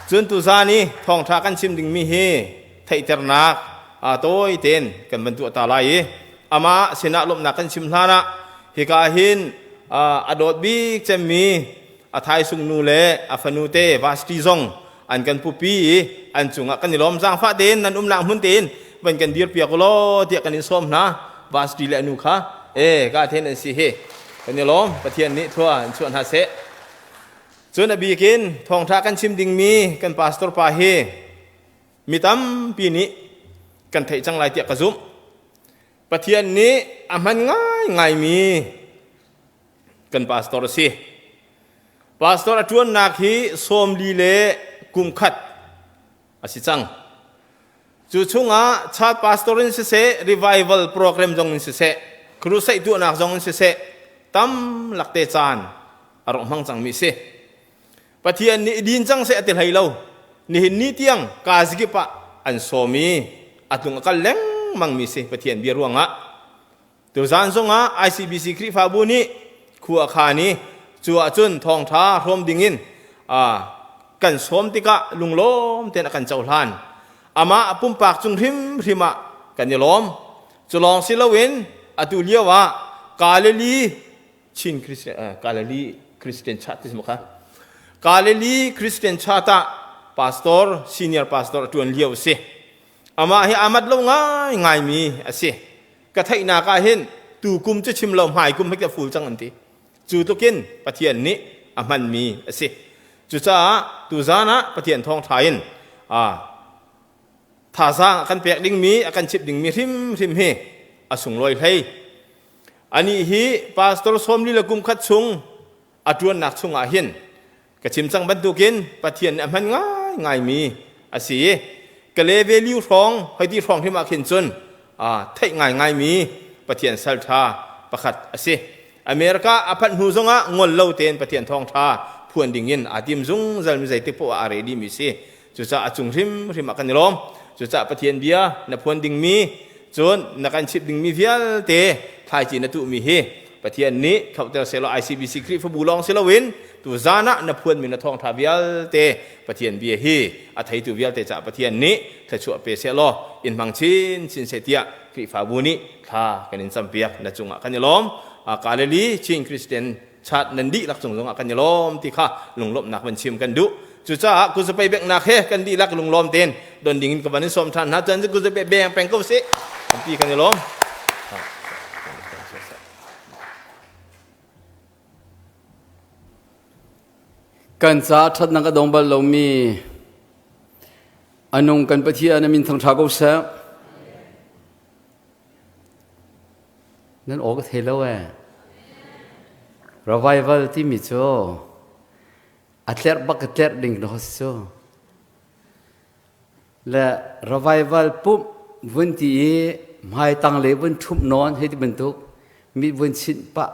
Cun tuzan i thawngṭha kan chim dingmi hi theihternak tawi tein kan van tuah ta lai i amah sinah lawmhnak kan chim hlan ah hika hin a dawt bik cemmi a thaisung nu le a fanu te Vasti zong an kan pupi i an cungah kan i lawm. Zaangfah tein nan umnak hmun tein van kan dir piak law tiah kan in sawm hna. Vasti le a nu kha e ka then an si hi kan i lawm. Pathian nih thua in chuah hna seh. Cun a bik in thawngṭha kan chim dingmi kan pastor pa hi mi tampi nih kan theih cang lai tiah ka zumh. Pathian nih a hman ngaingaimi kan pastor a si. Pastor a ṭuannak hi 40 le kum khat a si cang. Cu chungah child pastor in siseh, revival program zong in siseh, crusade tuahnak zong in siseh, tam lakte caan a rak hmang cangmi si. Pathian nih din cang seh a ti hlei lo. Nihin ni tiang kazikip ah an sawm i a tlung a kal lengmangmi si Pathian bia ruangah. Tuzaan zongah ICBC Khrihfabu nih khua a khaan i cu ahcun thawngṭha hrawm dingin kan sawm tikah lunglawm tein a kan cohlan. Amah pumpak cung hrimhrim ah kan i lawm. Cu lawng si loin atu lio ah Galilee Chin Christian Galilee Christian Church ti kha Galilee Christian Church ah pastor senior pastor a ṭuan lio a si. Amah hi aa mat lo ngaingaimi a si. Ka theihnak ah hin tu kum cu chim lo hmai kum hi ka ful cang an ti. Cu tlukin Pathian nih a hmanmi a si. Cucaah tuzan ah Pathian thawngṭha in thazaang a kan pek dingmi, a kan chimh dingmi hrimhrim hi a sunglawi hlei. Anih hi pastor 40 le kum khat chung a ṭuannak chungah hin Ka chim cang bantukin Pathian nih a hman ngaingaimi a si i Kale value hrawng hoi ti hrawng hrim ah khin cun theih ngaingaimi Pathian salṭha pakhat a si. America a phanh hnu zongah ngol lo tein Pathian thawngṭha phuan dingin aa tim zungzal mi zeitik poah ah a ready mi si. Cucaah a cung hrimhrim ah kan i lawm. Cucaah Pathian bia na phuan dingmi, cun na kan chimh dingmi vialte thlaici na tuhmi hi Pathian nih thlauhter sehlaw ICBC Khrihfabu lawng si loin tuzan ah na phuanmi na thawngṭha vialte Pathian bia hi a theitu vialte caah Pathian nih thluachuah pe sehlaw in hmang chinchin seh tiah Khrihfabu nih thla kan in campiak. Na cungah kan i lawm. Galilee Chin Christian chat nan dihlak cung zongah kan i lawm ti kha lunglawmhnak van chim kan duh. Cucaah kuzapei benghnak he kan dihlak lunglawm tein don ding in ka van in sawm ṭhan hna. Cun kuzapei beng peng ko sih. Tampi kan i lawm. Kan ca ṭhatnak a dong bal lomi anung kan Pathian a min thangṭha ko seh. Nan aw ka thei lo ee. Revival timi cu a tlerh bak ka tlerh ding na si cu. Le revival pumh vun ti i hmai tang le vun ṭhumh nawn hei ti bantuk mi vun chinh pah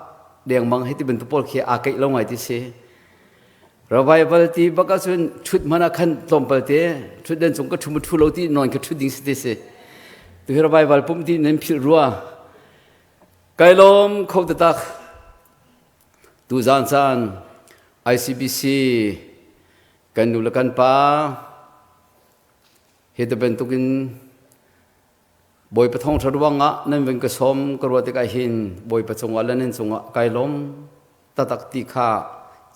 dengmang hei ti bantuk pawl khi aa keih lo ngai ti si. Revival ti bak ahcun ṭhut hmanh ah khan tlawmpal te ṭhutden cung ka ṭhu ma ṭhu lo ti nawn ka ṭhut ding si ti si. Tu hi revival pumh ti nan philh rua. Kai lawm kho taktak. Tuzaan caan ICBC kan nu le kan pa hi te bantukin Bawipa thawngṭha ruangah nan vun ka sawm ka ruah tikah hin Bawipa cungah le nan cungah kai lawm taktak ti kha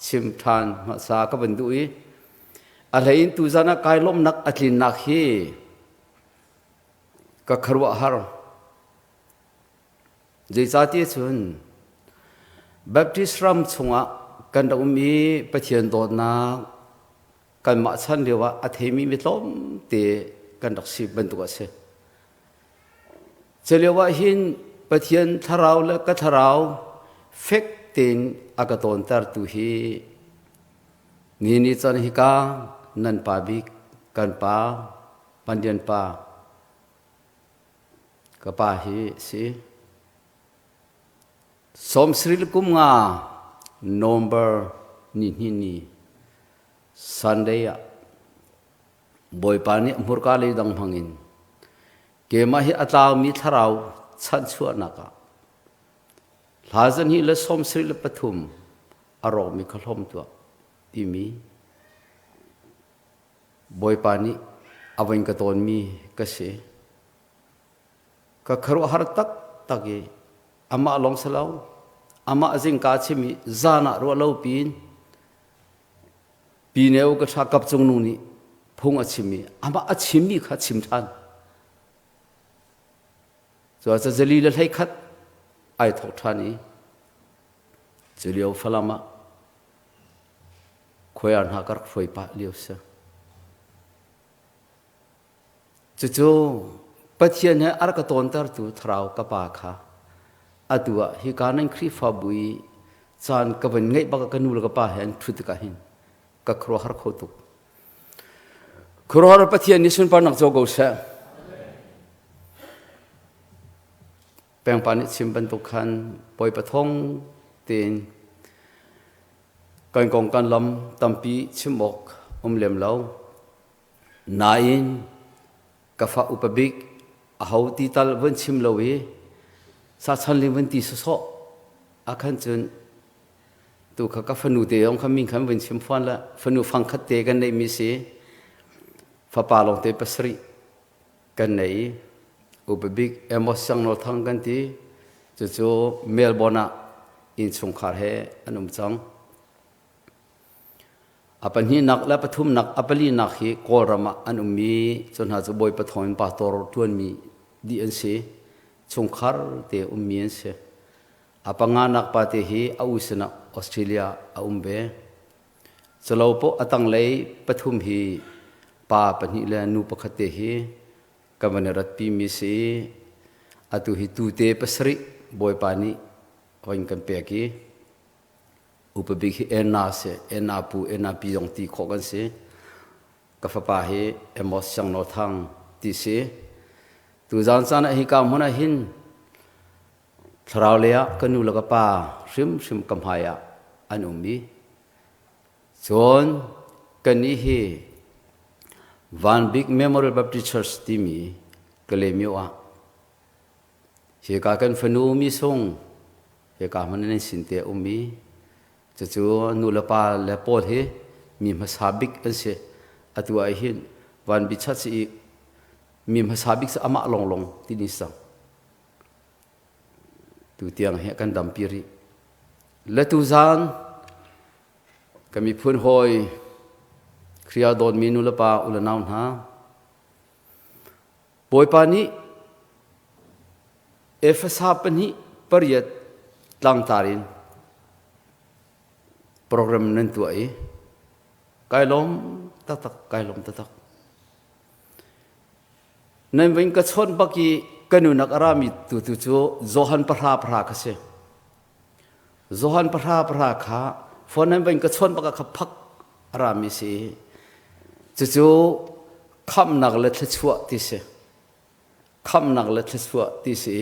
chim ṭhan hmasa ka van duh i a hlei in tuzan ah kai lawmhnak a tlinnak hi ka khuaruahhar. Zeicahtiah cun Baptist ram chungah kan rak um i Pathian dawtnak kanmah chan lio ah a theimi mi tlawmte kan rak si bantuk a si. Cu lio ah hin Pathian thlarau le ka thlarau fek tein a ka tawntertu hi ni ni chan hika nan pa bik kan pa Pandian pa ka pa hi si. Sawmsarih kum nga November ni hnih ni Sunday ah Bawipa nih hmurka lei dang hmangin keimah hi a tlaumi thlarau chanhchuahnak ah hla 273 a rawkmi kha hlawm tuah timi Bawipa nih a von ka tawnmi ka si. Ka khuaruahhar taktak i amah lawng si lo, amah zingka chim i zan ah ruah lo piin Pineu ka ṭha kap cung nu nih phung a chim i amah a chimmi kha chim ṭhan. Cu cazali le 11 ai thawk ṭhan i cu lio Falam ah khuaiar hna ka rak hruai pah lio si. Cucu Pathian he a rak ka tawntertu thlarau ka pa kha atu ah hika nan Khrihfabu i caan ka van ngeih bak ah ka nu le ka pa he an ṭhut tikah hin ka khuaruahhar kho tuk. Khuaruahhar Pathian nih sunparnak co ko seh. Pengpa nih chim bantuk khan Bawipa thawng tein kan kong kan lam tampi chim awk um lem lo. Nain ka fa upa bik aho ti tal vun chim lo i sachan ling vun ti sawsawh akhan cun tu kha ka fanu te yong kha min khan vun chim fawn la fanu fang khat te kan neih mi si fapa lawng te pasarih kan nei upa bik Amos Sang Nawl Thang kan ti cucu Melbourne ah innchungkhar he an um cang. A pahnihnak le pathumnak, a palinak hi Kawlram ah an ummi cu hna cu Bawipa thawngin pastor ṭuanmi dih an si. Chungkhar te ummi an si. A panganak pa te hi a u sinah Australia a um ve. Culo poh a tanglei pathum hi pa pahnih le nu pakhat te hi kan van i ratpimi si. Atu hi tute pasarih Bawipa nih van kan pek i upa bik hi Enna si. Enna pu, Enna pi zong ti khawh kan si. Ka fapa hi Amos Siang Nawl Thang ti si. Tuzaan caan ah hika hmun ah hin Thlarau lei ah ka nu le ka pa hrimhrim ka hmai ah an um i cun kannih hi Van Bik Memorial Baptist Church timi Kalaymyo ah hika kan fanu mi sung hika hmun in sin te a um i cucu nu le pa le pawl hi mi hmasa bik an si. Atu ah hin Van Bik Church i mi hmasa bik cu amah lawnglawng ti ni sang. Tutiang hi a kan dampi rih. Le tuzaan ka miphun hawi Khrih ah dawtmi nu le pa u le nau hna Bawipa nih Efesa 2:8 tlangtar in program nan tuah i kai lawm taktak kai lawm taktak. Nan vin ka chawnh bak i ka nunak a rami tu tu cu Johan pahra pahra kha si. Johan pahra pahra kha phone nan vin ka chawnh bak ah kha phak a rami si. Cucu khamhnak le thluachuah ti si. Khamhnak le thluachuah ti si.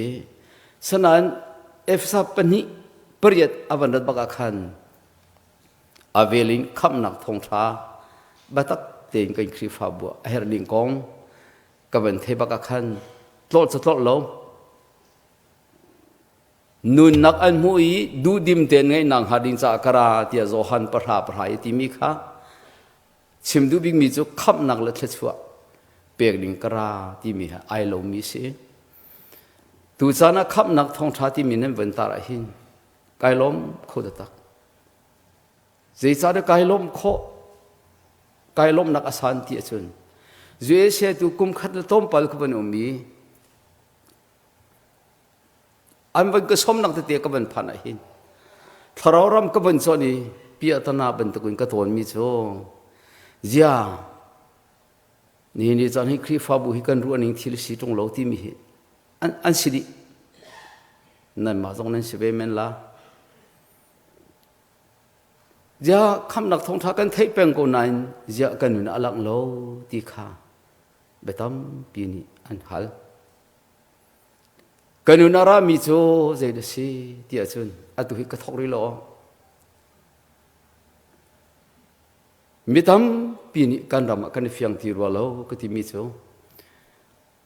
Sanain Efesa 2:8 a van rat bak ah khan a vel in khamhnak thawngṭha biatak tein kan Khrihfabu ah a herh ding kong ka van thei bak ah khan tlawlh cu tlawlh lo nunnak an hmuh i duhdim tein ngeihnak hnga ding caah ka ra tiah Johan pahra pahra i timi kha chim duh bikmi cu khamhnak le thluachuah pek ding ka ra timi he ai lomi si. Tucaan ah khamhnak thawngṭha timi nan van tar ah hin kai lawm kho taktak. Zeicahdah kai lawmh khawh? Kai lawmhnak a san ti ahcun USA tu kum khat le tlawmpal ka van um i an van ka sawmnak tete ka van phan ah hin thlarau ram ka van cawn i piahtana bantukin ka tawnmi cu zia nihin ni caan hi Khrihfabu hi kan ruah ning thil si ṭung lo timi hi an si dih nanmah zong nan si ve men la Ziah khamhnak thawngṭha kan theih peng ko nain ziah kan nun a langh lo ti kha bia tampi nih an hal. Ka nun a rami cu zei dah si ti ahcun atu hi ka thawk rih lo. Mi tampi nih kan ram ah kan i fiang ti rua lo ka timi cu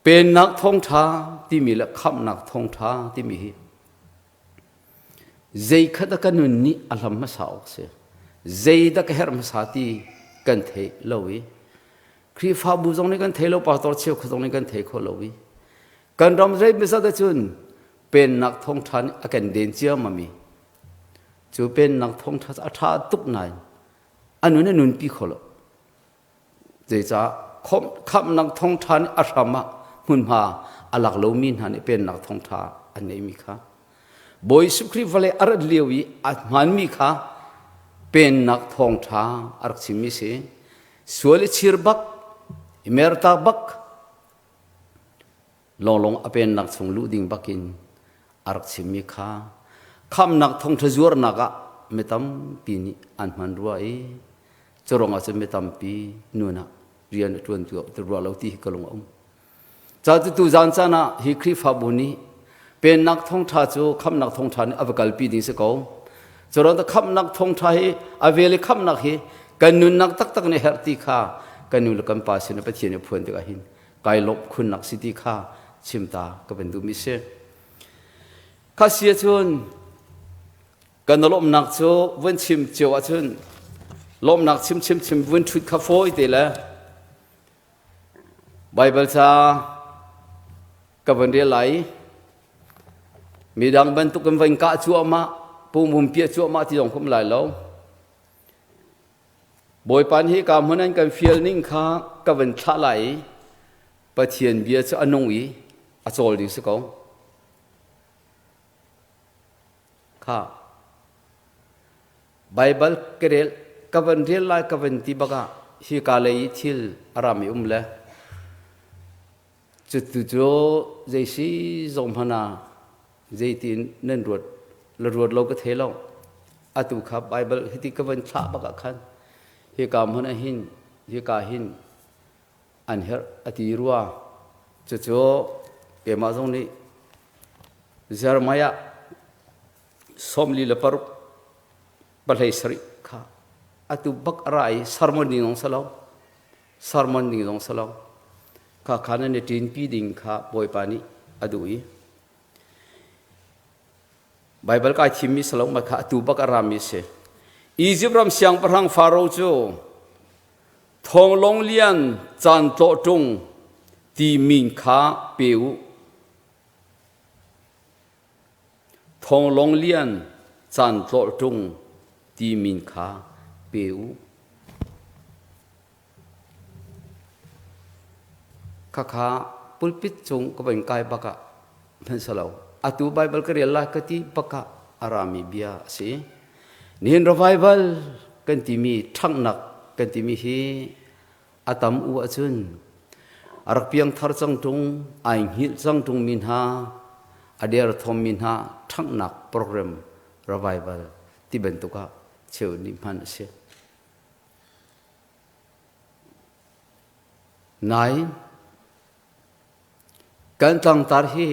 Pennak thawngṭha timi le khamhnak thawngṭha timi hi zeikhat a ka nun nih a hlam hmasa awk si. Zeidah ka herh hmasa ti kan theih lo i. Khrihfabu zong nih kan thei lo, pastor cheukhat zong nih kan thei kho lo i kan ram zei misat ahcun pennak thawngṭha nih a kan den ciammam i cu pennak thawngṭha cu a ṭha tuk nain a nun a nunpi kho lo. Zeicah khamhnak thawngṭha nih a hram ah hmunhma a lak lomi hna nih pennak thawngṭha an ngeihmi kha Bawi Jesuh Khrih vawlei a rat lio i a hmaanmi kha pennak thawngṭha a rak chimmi si. Sual i chir bak, i mertak bak, lawnglawng a pennak chung luh ding bakin a rak chimmi kha khamhnak thawngṭha zuarnak ah mi tampi nih an hman rua i cu ruangah cun mi tampi nun ah rian a ṭuan rua lo ti hi ka lung a um. Ca cu tu zan caan ah hi Khrihfabu nih pennak thawngṭha cu khamhnak thawngṭha nih a va kalpi ding si ko. Cu ruangah khamhnak thawngṭha hi a vel i khamhnak hi kan nunnak taktak nih herh ti kha kan nu le kan pa sin ah Pathian nih a phuan tikah hin kai lawmh khunnak si ti kha chim ta ka van duhmi si. Kha si ahcun kan lawmhnak cu vun chim cio ahcun lawmhnak chim chim chim vun ṭhut kha fawi te le Baibal ca ka van rel lai. Midang bantuk in van kah cuahmah, pumhum piah cuahmah ti zong khum lai lo. Bawipa nih hika hmun an kan fial ning kha ka van thlah lai i Pathian bia cu a nung i a cawl ding si ko. Kha Baibal ka rel ka van rel lai ka van ti bak ah hika lei i thil a ram i um le cutu cu zei si zong hmanh ah zeitin nan ruat la ruat lo ka thei lo. Atu kha Baibal hiti ka van thlah bak ah khan hika hmun ah hin hika hin an herh a ti rua. Cucu keimah zong nih Jeremiah 46 17 kha atu bak a ra i sermon ding zong si lo sermon ding zong si lo kha kha nan i ṭinpi ding kha Bawipa nih a duh i Baibal kai thimmi si lo ma kha atu bak a rami si. Izipt ram siangpahrang Faro cu thawnglong lian caan tlawh ṭung ti min kha pe u. Thawnglong lian caan tlawh ṭung ti min kha pe u. Khakha pulpit cung ka van kai bak ah hman si lo. Atu Baibal ka rel lai ka ti bak ah a rami bia a si. Nihin revival kan timi ṭhanghnak kan timi hi a tam u ahcun a rak piangthar cang ṭung, ai hngilh cang ṭungmi hna, a derthawmmi hna ṭhanghnak program revival ti bantuk ah cheu nih hman a si. Nain kan tlangtar hi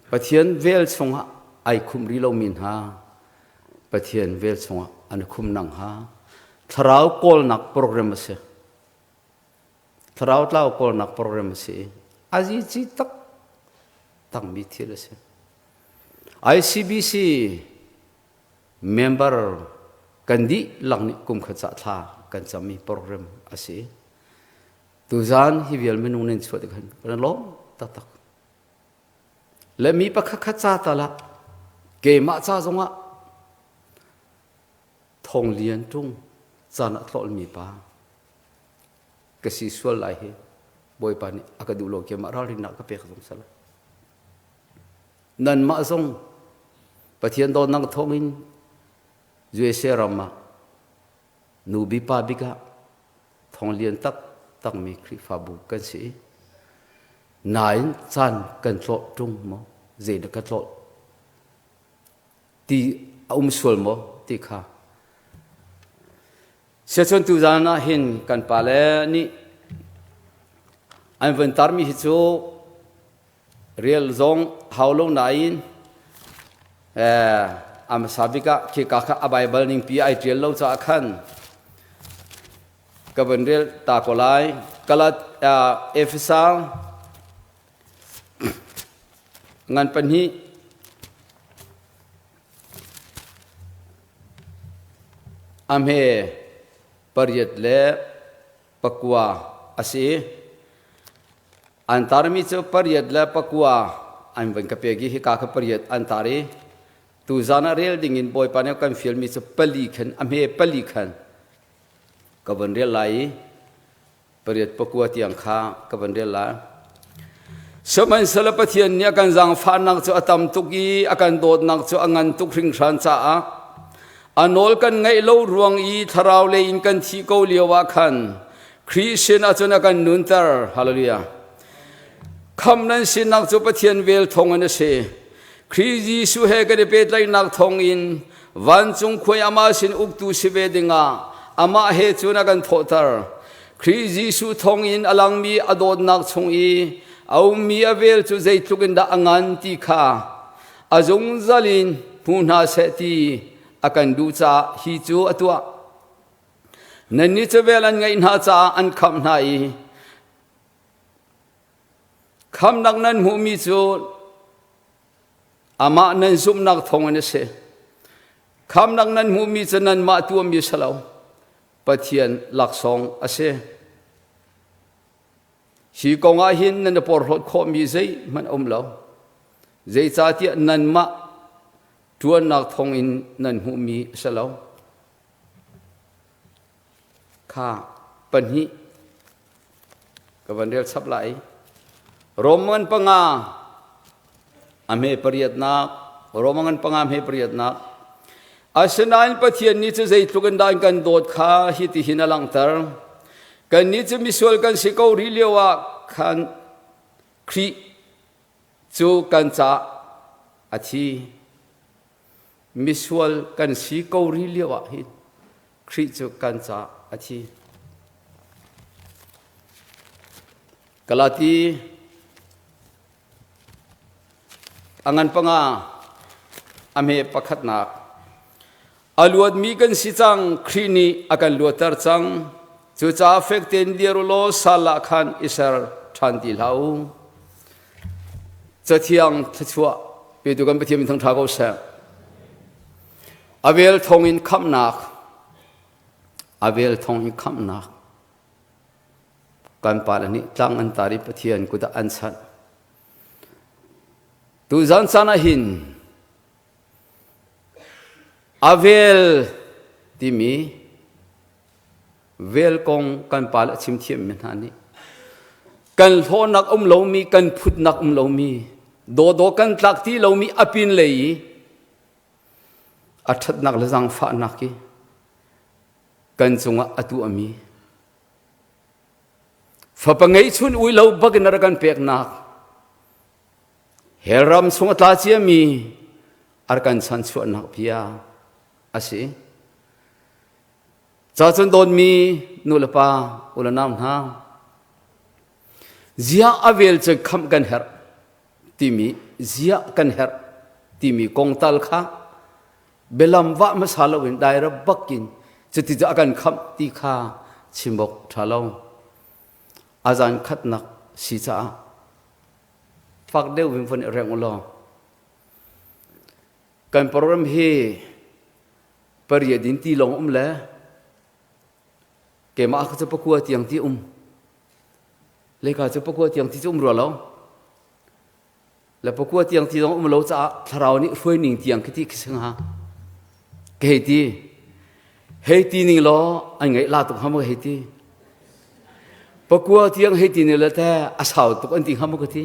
Pathian vel chungah ai khumh rih lomi hna Pathian vel chungah an khum nang ha thlarau kawlnak program a si. Thlarau tlau kawlnak program a si. Azi ci tak takmi thil a si. ICBC Member kan dihlak nih kum khat ca thla kan cammi program a si. Tuzan hi vial minung nan chuah tik khan kan lawm taktak. Le mi pakhat khat ca tal ah keimah ca zongah thong lian tung caan ah tlawlmi pa ka si sual lai hi Bawipa nih a ka duh lo keimah ralrinnak ka pek zong sala. Nanmah zong Pathian dawtnak thawngin USA ram ah nu bi pa bik ah thong lian taktakmi Khrihfabu kan si. Nain caan kan tlawh ṭung maw? Zeidah ka tlawh ti a um sual maw ti kha. Siachun tuzaan ah hin kan pale nih an van tarmi hi cu Rial zong hau lo nain a hmasa bik ah khika kha a Baibal ningpi ai ṭial lo caah khan ka van rel ta ko lai. Galat Efesa ngan pahnih a hme pariat le. pakua a si. An tarmi cu pariat le pakua an van ka pek i hika kha pariat an tar i tuzan ah rel dingin Bawipa nih kan fialmi cu pali khan a hme pali khan ka von rel lai i pariat pakua tiang kha ka van rel lai. Sihmanhsehlaw Pathian nih a kan zaangfahnak cu a tam tuk i a kan dawtnak cu a ngan tuk hringhran caah a nawl kan ngaih lo ruang i thlarau lei in kan thih ko lio ah khan Khrih sin ahcun a kan nunter. Hallelujah. Kham nan sinak cu Pathian vel thawng in a si. Khrih Jesuh he kan i pehtlaihnak thawng in vancung khuai amah sin uktu si ve dingah amah he cun a kan thawhter. Khrih Jesuh thawng in a langmi a dawtnak chung i a ummi a vel cu zeitluk in dah a ngan ti kha a zungzal in hmu hna seh ti a kan duh caah hi cu a tuah. Nannih cu vel an ngeih hna caah an khamh hna i Khamnak nan hmuhmi cu amah nan zumhnak thawngin a si. Khamnak nan hmuhmi cu nanmah tuahmi si lo, Pathian laksawng a si. Hi kong ah hin nan i porhlawt khawhmi zeihmanh a um lo. Zeicahtiah nanmah ṭuannak thawngin nan hmuhmi a si lo. Kha pahnih ka van rel chap lai. Roman panga a hme pariatnak Roman panga hme pariatnak Asinain Pathian nih cu zeitluk in dah kan dawt kha hitihin a langhter. Kannih cu misual kan si ko rih lio ah khan Khrih cu kan caah a thi. Misual kan si ko rih lio ah hin Khrih cu kan caah a thi. Galati a ngan panga a hme pakhatnak a luatmi kan si cang Khrih nih a kan luatter cang cucaah fek tein dir u law sal ah khan i ser ṭhan ti hlah u Cathiang thluachuah petu kan Pathian min thangṭha ko seh. A vel thawngin khamhnak, a vel thawngin khamhnak. Kan pale nih tlang an tar i Pathian kut ah an chanh. Tuzan caan ah hin a vel timi vel kong kan pale a chim thiammi hna nih kan hlawhnak um lomi kan phutnak um lomi dawdaw kan tlak ti lomi a pin lei i a ṭhatnak le zaangfahnak i kan cungah a tuahmi fapa ngeihchun ui lo bakin a rak kan peknak hell ram chung a tla ciami a rak kan chanchuahnak bia a si. Ca cun dawtmi nu le pa u le nau hna ziah a vel cu khamh kan herh timi ziah kan herh timi kong tal kha bialam vah hmasa loin daira bakin cuti cu a kan khamh ti kha chim awk ṭha lo a zan khatnak si caah fak deuh in von i reng u law kan program hi pariat in ti lawng um le keimah kha cu pakua tiang ti um leka cu pakua tiang ti cu um rua lo le pakua tiang ti zong um lo caah thlarau nih hruai ning tiang khi ti khi si hnga ka hei ti hei ti ning law an ngaih la tuk hnga maw ka hei ti pakua tiang hei ti ning le te a sau tuk an ti hnga maw ka ti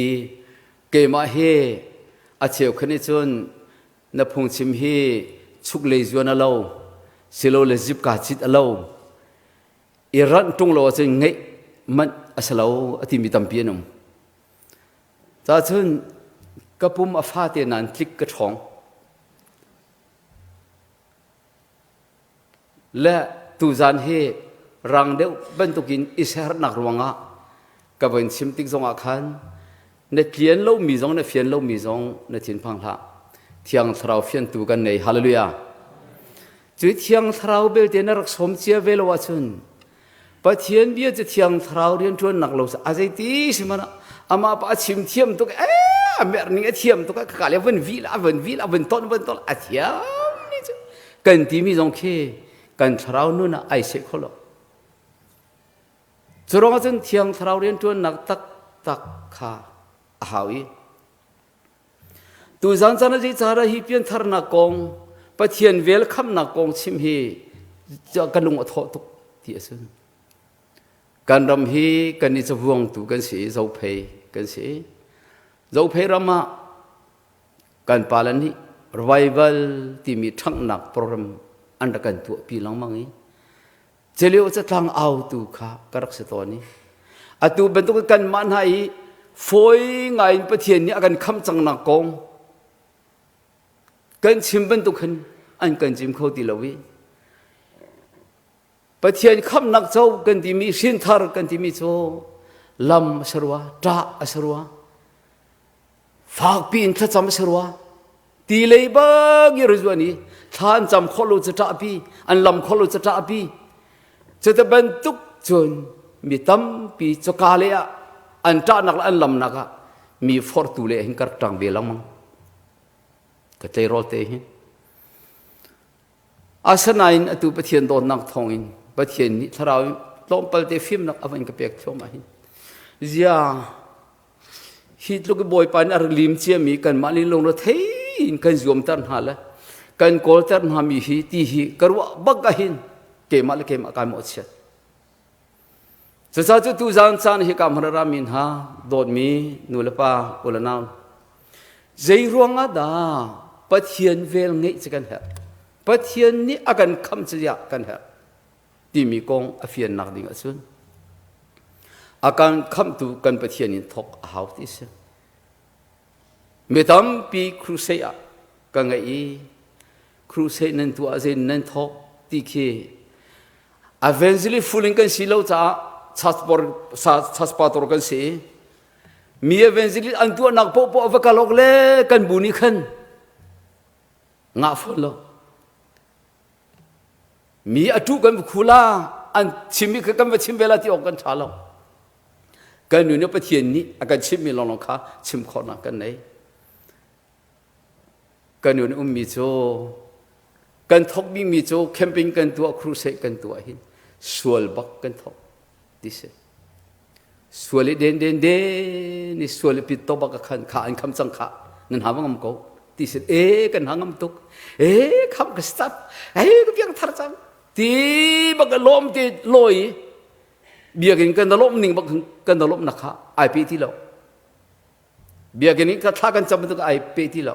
i keimah hi a cheukhat nih cun na phungchim hi chuklei zuan a lo silole zipka cit a lo i ranh ṭung lo ahcun ngeih manh a si lo a timi tampi an um cacun ka pum a fate nain tlik ka ṭhawng Le tuzan hi rang deuh bantukin i sernak ruangah ka von chim tik zongah khan na tlian lomi zong na fian lomi zong na thinphang hlah. Thiang Thlarau fiantu kan nei. Hallelujah. Cu Thiang Thlarau belte na rak sawm cia ve lo ahcun Pathian bia cu Thiang Thlarau rianṭuannak lo a zeiti si hmanh ah amah pa a chim thiam tuk ee a merh ning a thiam tuk ka ka le van vil a van vil a van ton van ton a thiam ni cu kan timi zong khi kan thlarau nun ah ai seh kho lo. Cu ruangah cun Thiang Thlarau rianṭuannak taktak kha a hau i tuzan caan ah zeicadah hi piantharnak kong Pathian vel khamnak kong chim hi ka lung a thawh tuk ti a si. Kan ram hi kan i cavuangtu kan si i Zophei kan si. Zophei ram ah kan pale nih revival timi ṭhanghnak program an rak kan tuahpi lengmang i Celio catlang autu kha ka rak si tawn i atu bantuk kanmah hna i fawi ngai in Pathian nih a kan khamh cangnak kong kan chim bantuk hin an kan chim kho ti lo i Pathian khamhnak co kan timi hrinthar kan timi cu lam a si rua ṭah a si rua fakpi in thlacam a si rua ti lei bak i rizuan i thla an cam khawh lo cu ṭahpi an lam khawh lo cu ṭahpi cuti bantuk cun mi tampi cuka le ah an ṭahnak le an lamnak ah mi forhtu le hin ka rak ṭang ve lengmang ka tleirawl te hin asinain atu Pathian dawtnak thawngin Pathian nih thlarau tlawmpal te fimnak a van ka pek thluahmah hin zia Hi tluk i Bawipa nih a rak lim ciami kanmah nih lungrethei in kan zuamter hna le kan kawlter hna mi hi ti hi ka ruah bak ahhin keimah le keimah kai mawhchiat. Cucaah cu tuzaan caan hi ka hmara rami hna dawtmi nu le pa u le nau zei ruangah dah Pathian vel ngeih cu kan herh Pathian nih a kan khamh cu kan herh timi kong a fiannak ding ahcun a kan khamhtu kan Pathian in thawk a hau ti si. Mi tampi crusade ah ka ngeih i crusade nan tuah zein nan thawk ti khi evangelist full in kan si lo caah church pastor kan si i mi evangelist an tuahnak paohpaoh va kal awk le kan bu nih khan ngah fawn lo Mi a ṭuh kan va khula an chim i kan va chim ve la ti awk kan ṭha lo. Kan nu nih Pathian nih a kan chimhmi lawnglawng kha chim khawhnak kan nei. Kan nun ummi cu kan thok bikmi cu camping kan tuah crusade kan tuah hin sual bak kan thok ti si. Sual i den den den i sual i pit to bak khan kha an kham cang kha nan ha ngam ko ti sin e kan ha ngam tuk e kham ka start e ka piang thar cang ti bak lom te loi biakinn kan lom ning bak kan lom nak kha ai pe ti lo Biakinn in ka thla kan cam bantuk ai pe ti lo.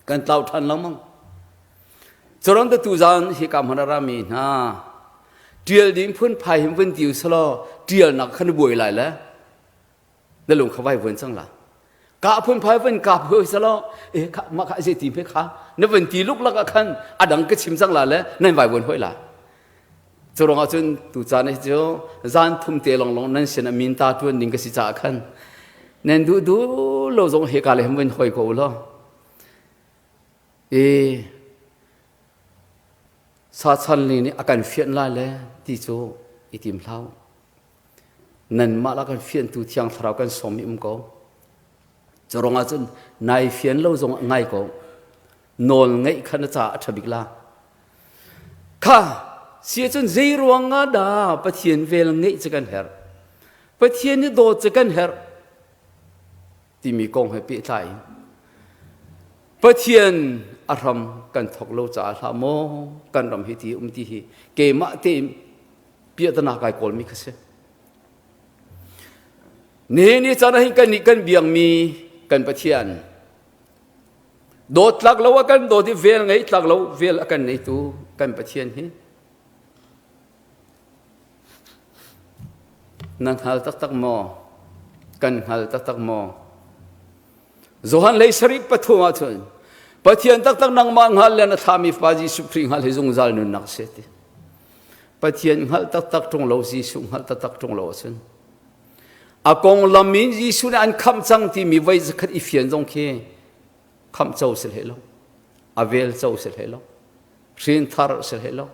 Kan tlau ṭhan lengmang. Curan tu zan hi ka hman rami hna ṭial ding phun phai him vun tiu selaw ṭialnak khan buai lai le na lung kha vai vuan cang la ka phun phai vun ka phoi selaw e kha ma kha zei ti phe kha na vun ti luk lak ah khan adang ka chim cang la le nan vai vuan hoi la Cu ruangah cun tucaan hi cu zan thum te longlong nan sin ah min ta ṭuan ding ka si caah khan nan duh duh lo zong hika le hin vun hoi ko u law i sachan li nih a kan fianh lai le ti cu i tim hlah u. Nanmah la kan fianhtu Thiang Thlarau kan sawm i um ko. Cu ruangah cun nai fian lo zong ngai ko. Nawl ngeih kha na caah a ṭha bik la. Kha si ahcun zei ruangah dah Pathian vel ngeih cu kan herh? Pathian i dawt cu kan herh timi kong he pehtlai in Pathian a hram kan thawk lo caah hlah maw kan ram hi ti um ti hi keimah tein piahtana kai kawlmi kha si. Nihin ni caan ah hin kan nih kan biangmi kan Pathian Dawt tlak lo a kan dawt i vel ngei tlak lo vel a kan neitu kan Pathian hi na hngal taktak maw? Kan hngal taktak maw? Johan lei sarih pathum ah cun Pathian taktak nangmah hngal le na thlami Fapa Jesuh Khrih hngal hi zungzal nunnak si ti. Pathian hngalh taktak ṭung lo Jesuh hngalh taktak ṭung lo ahcun A konglam in Jesuh nih an khamh cang timi voi zakhat i fian zong khi khamh co si hlei lo. A vel co si hlei lo. Hrin thar si hlei lo.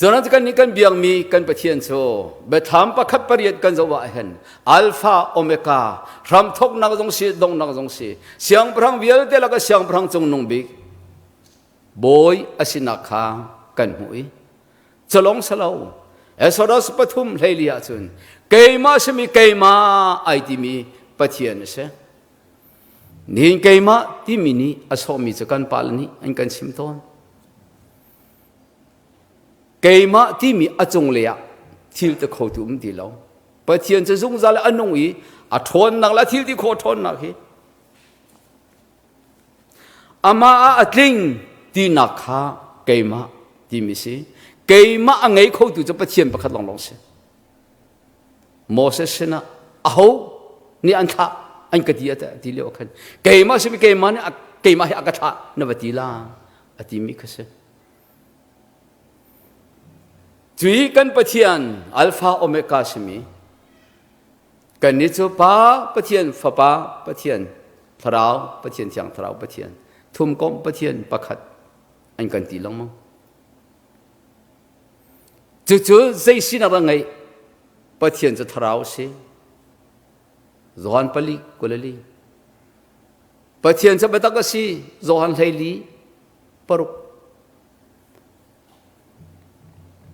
Cun kan nih kan biakmi kan Pathian cu biathlam pakhat pariat kan zoh ah hin Alpha Omega hramthoknak zong si donghnak zong si siangpahrang vialte lakah siangpahrang cungnung bik. Bawi a sinak kha kan hmuh i calong salo Exodus pathum hleili ahcun keimah simi keimah ai timi Pathian a si. Nihin keimah timi nih a sawhmi cu kan pale nih an kan chim tawn. Keimah timi a cunglei ah thil ti khotu um ti lo. Pathian cu zungzal a nung i a ṭhawnnak le a thil ti khawh ṭhawnnak hi amah ah a tling tinak kha keimah timi si. Keimah a ngei khotu cu Pathian pakhat lawnglawng si. Moses sinah aho nih an thlah an ka ti a ti lio khan keimah simi keimah nih keimah hi a ka thlah na va ti la a timi kha si. Cui kan Pathian Alpha Omega simi kannih cu Pa Pathian Fapa Pathian Thlarau Pathian Thiang Thlarau Pathian thumkomh Pathian pakhat an kan ti lengmang. Cucu zei sinak dah ngeih? Pathian cu Thlarau a si. Johan pali kulali. Pathian cu biatak a si. Johan 14 paruk.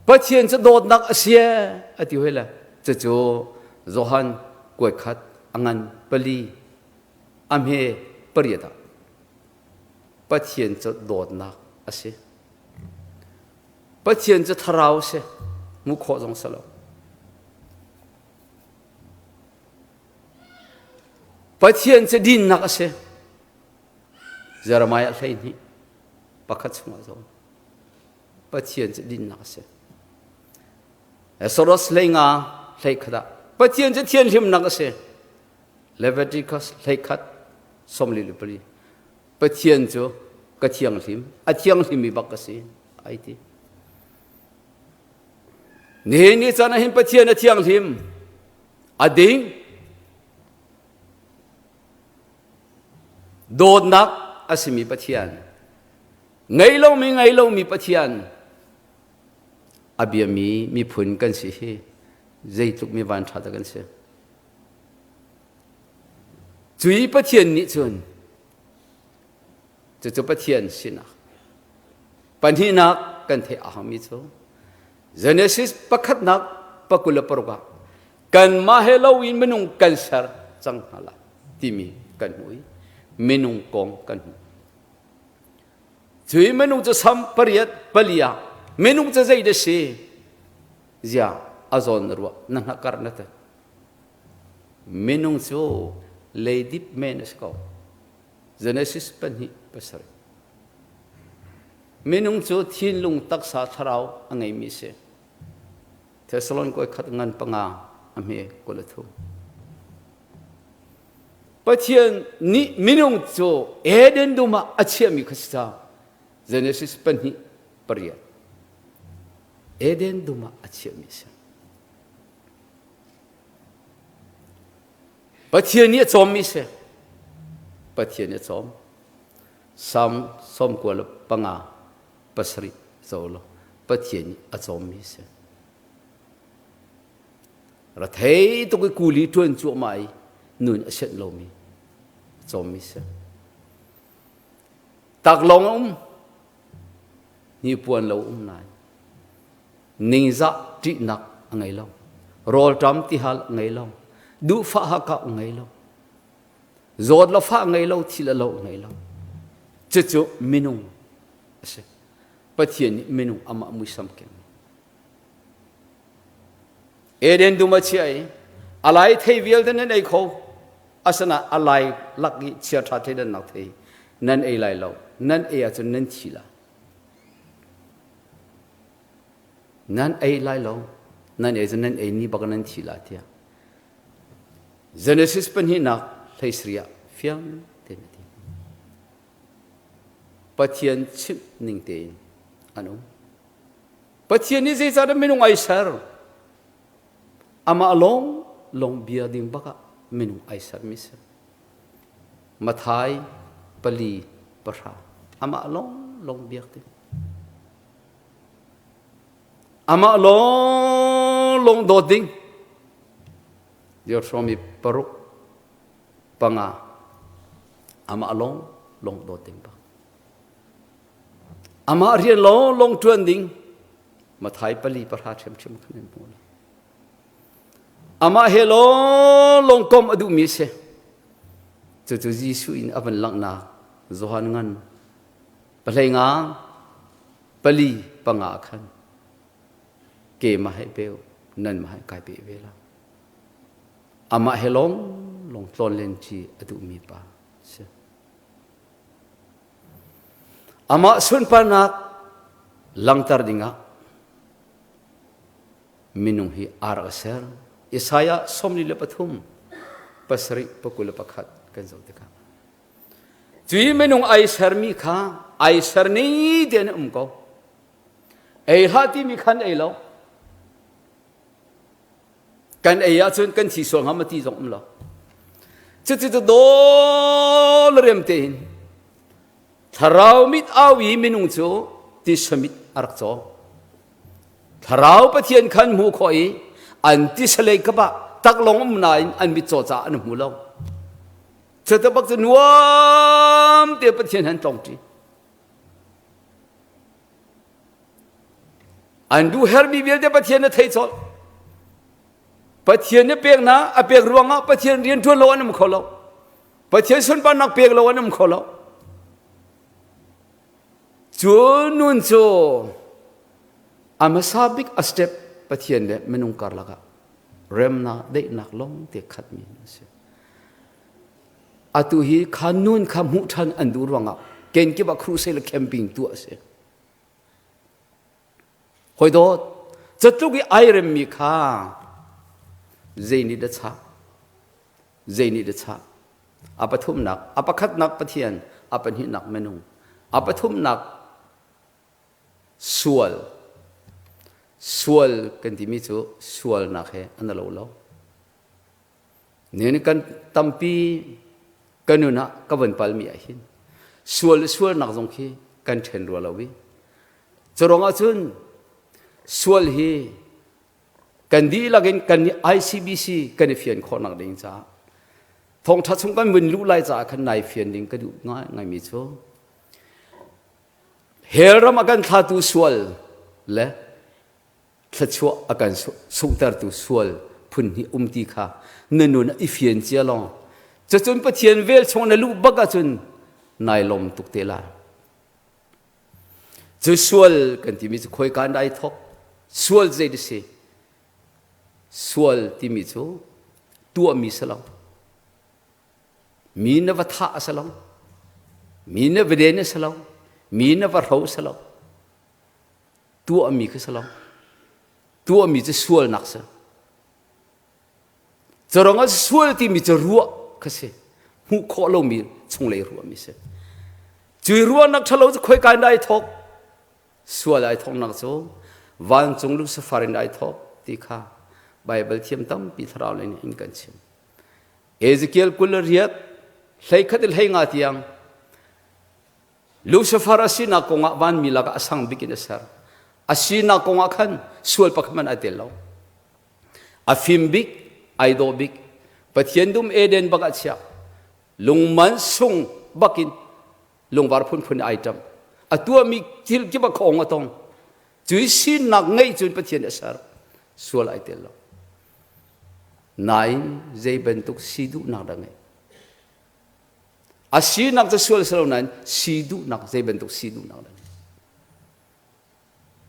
Pathian cu dawtnak a si a ti hoi le cucu Johan kuai khat a ngan pali a hme pariat ah Pathian cu dawtnak a si. Pathian cu thlarau a si. Hmuh khawh zong si lo. Pathian cu dinnak a si. Jeremiah 12 pakhat chungah zong Pathian cu dinnak a si. Exodus 15 hleikhat ah Pathian cu thianhlimnak a si. Leviticus 11 44 Pathian cu ka thianghlim a thianghlimi bak ka si ai ti. Nihin ni caan ah hin Pathian a thianghlim a ding Dawtnak a simi Pathian, ngei lomi ngei lomi Pathian, a biami miphun kan si hi zeitluk mi vanṭha dah kan si. Cui Pathian nih cun cucu Pathian sinak pahnihnak kan theih a haumi cu Genesis pakhatnak pakul le paruk ah kanmah he lo in minung kan ser cang hna lai timi kan hmu i minung kong kan hmu. Cui minung cu sam pariat pali ah minung cu zei dah si zia a zawn na ruah na hnakar na tat minung cu leidip men a si ko Genesis pahnih pasarih minung cu thinlung taksa thlarau a ngeimi si Thessalon koi khat ngan panga a hme kul a thum. Pathian nih minung cu Eden dum ah a chiahmi kha si cang. Genesis pahnih pariat. Eden dum ah a chiahmi a si. Pathian nih a cawmmi si. Pathian nih a cawm. Sam som kua le panga pasarih co law Pathian nih a cawmmi a si. Rathei tuk i kuli ṭuan cuahmah i nun a sianh lomi a cawmmi a si. Taklawng a um, hnipuan lo um nain ningzah ṭihnak a ngei lo, rawlṭam tihal a ngei lo, duhfah hakah a ngei lo, zawt le fah ngei lo, thi le lo ngei lo. Cucu minung a si. Pathian nih minung amah muisam keng. Eden dum a chia i a lai thei vialte nan ei kho asana a lai lak i chia ṭha thei dan nak thei nan ei lai lo nan ei ahcun nan thi la nan ei lai lo nan ei cun nan ei ni bak nan thi la tiah Genesis pahnihnak hleisarih ah fiang tein a ti. Pathian chimh ning tein an um. Pathian nih zeicahdah minung ai ser? Amah lawng lawng bia ding bak ah minung ai sermi si. Mathai pali pahra amah lawng lawng biak ding. Amah lawng lawng dawt ding. Deuteronomy paruk panga amah lawng lawng dawt ding bak. Amah rian lawnglawng ṭuan ding Mathai 4 10 ṭhiamṭhiam khan an hmu. Amah he lawnglawng kom a duhmi a si. Cucu Jesuh in a van langhnak Johan ngan pahlei nga pali panga khan keimah he peu nanmah he kai pe ve la. Amah he lawng lawng tlawn len ci a duhmi pa si. Amah sunparnak langter dingah minung hi aa rak ser. Isaiah 43 pasarih pakul le pakhat kan zoh tikah cui minung ai sermi kha ai ser ni te an um ko. Ei hlah timi khan ei lo. Kan ei ahcun kan thi sual hnga ma ti zong um lo. Cucu cu dawl rem tein thlarau mit au i minung cu tisa mit a rak caw. Thlarau Pathian khan hmu khawh i an tisa lei kap ah taklong um nain an mit caw caah an hmu lo. Cuta bak cu nuam te Pathian han tlong ṭi. An duh hermi vialte Pathian na thei colh. Pathian nih pek na a pek ruangah Pathian rian ṭuan lo an um kho lo. Pathian sunparnak pek lo an um kho lo. Cu nun cu a hmasa bik a step Pathian le minung karlak ah remnak daihnak lawng te khatmi a si. Atu hi kha nun kha hmuh ṭhan an duh ruangah kenkip ah crusade le camping tuah a si. Hawi dawt, catluk i ai remmi kha zei nih dah chah? Zei nih dah chah? A pathumnak, a pakhatnak Pathian, a pahnihnak minung, a pathumnak sual. Sual kan timi cu sualnak he an lo lo. Nihin kan tampi ka nun ah ka von palmi ah hin sual le sualnak zong khi kan ṭhen rua lo i cu ruangah cun sual hi kan dihlak in kan ICBC kan i fian khawhnak ding caah thawngṭha chung kan vun luh lai caah khan nai fian ding ka duh ngai ngaimi cu hell ram a kan thlatu sual le thluachuah a kan sunghtertu sual phun hnih um ti kha na nun i fian cia law cucun Pathian vel chung na luh bak ahcun nai lawm tuk te lai. Cu sual kan timi cu khoi kan ai thok sual zei ti si sual timi cu tuahmi si lo mi na va thah a si lo mi na va den a si lo mi na va hro a si lo tuahmi kha si lo tuahmi cu sualnak si cu ah sual timi cu ruah kha si hmuh khawh lomi chunglei ruahmi si cui ruahnak ṭhalo cu khoika in ai thawk sual ai thawknak cu vancung Lucifer in ai thawk ti kha Baibal thiam tampi thlarau lei nih in kan chim Ezekiel 28 hlei khat in hlei nga tiang Lucifer a sinak kongah vanmi lakah a sang bik in a ser. A sinak kongah khan sual pakhat hmanh ai tel lo. A fim bik, ai dawh bik. Pathian dum Eden bak ah chiah. Lungman sung bakin lungvar phunphun ai ṭam. A tuahmi thil kip a khong a tong. Cui sinak ngeih cun Pathian a ser. Sual ai tel lo. Nain zei bantuk si duhnak dah ngeih? A sinak cu sual si lo nain si duhnak zei bantuk si duhnak dah.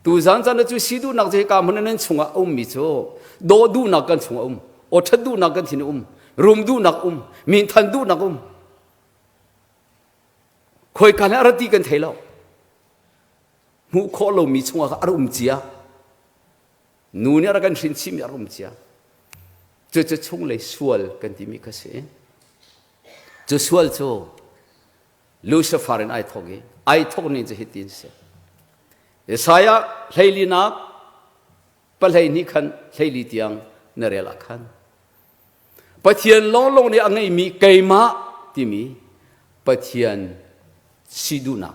Tuzan caan cu si duhnak cu hika hmun nan chungah a ummi cu dawh duhnak kan chungah um, aw ṭhat duhnak kan thin um, rum duhnak um, minthan duhnak um. Khoi ka le a ra ti kan thei lo. Hmuh khawh lomi chungah a ra um cia. Nu nih a rak kan hrin chihmi a rak um cia. Cucu chunglei sual kan timi kha si. Cu sual cu Lucifer in ai thawk i ai thawk ning cu hitin si. Isaiah hleilinak pahlei hnih khan hleili tiang na rel ah khan Pathian lawnglawng nih a ngeihmi keimah timi Pathian si duhnak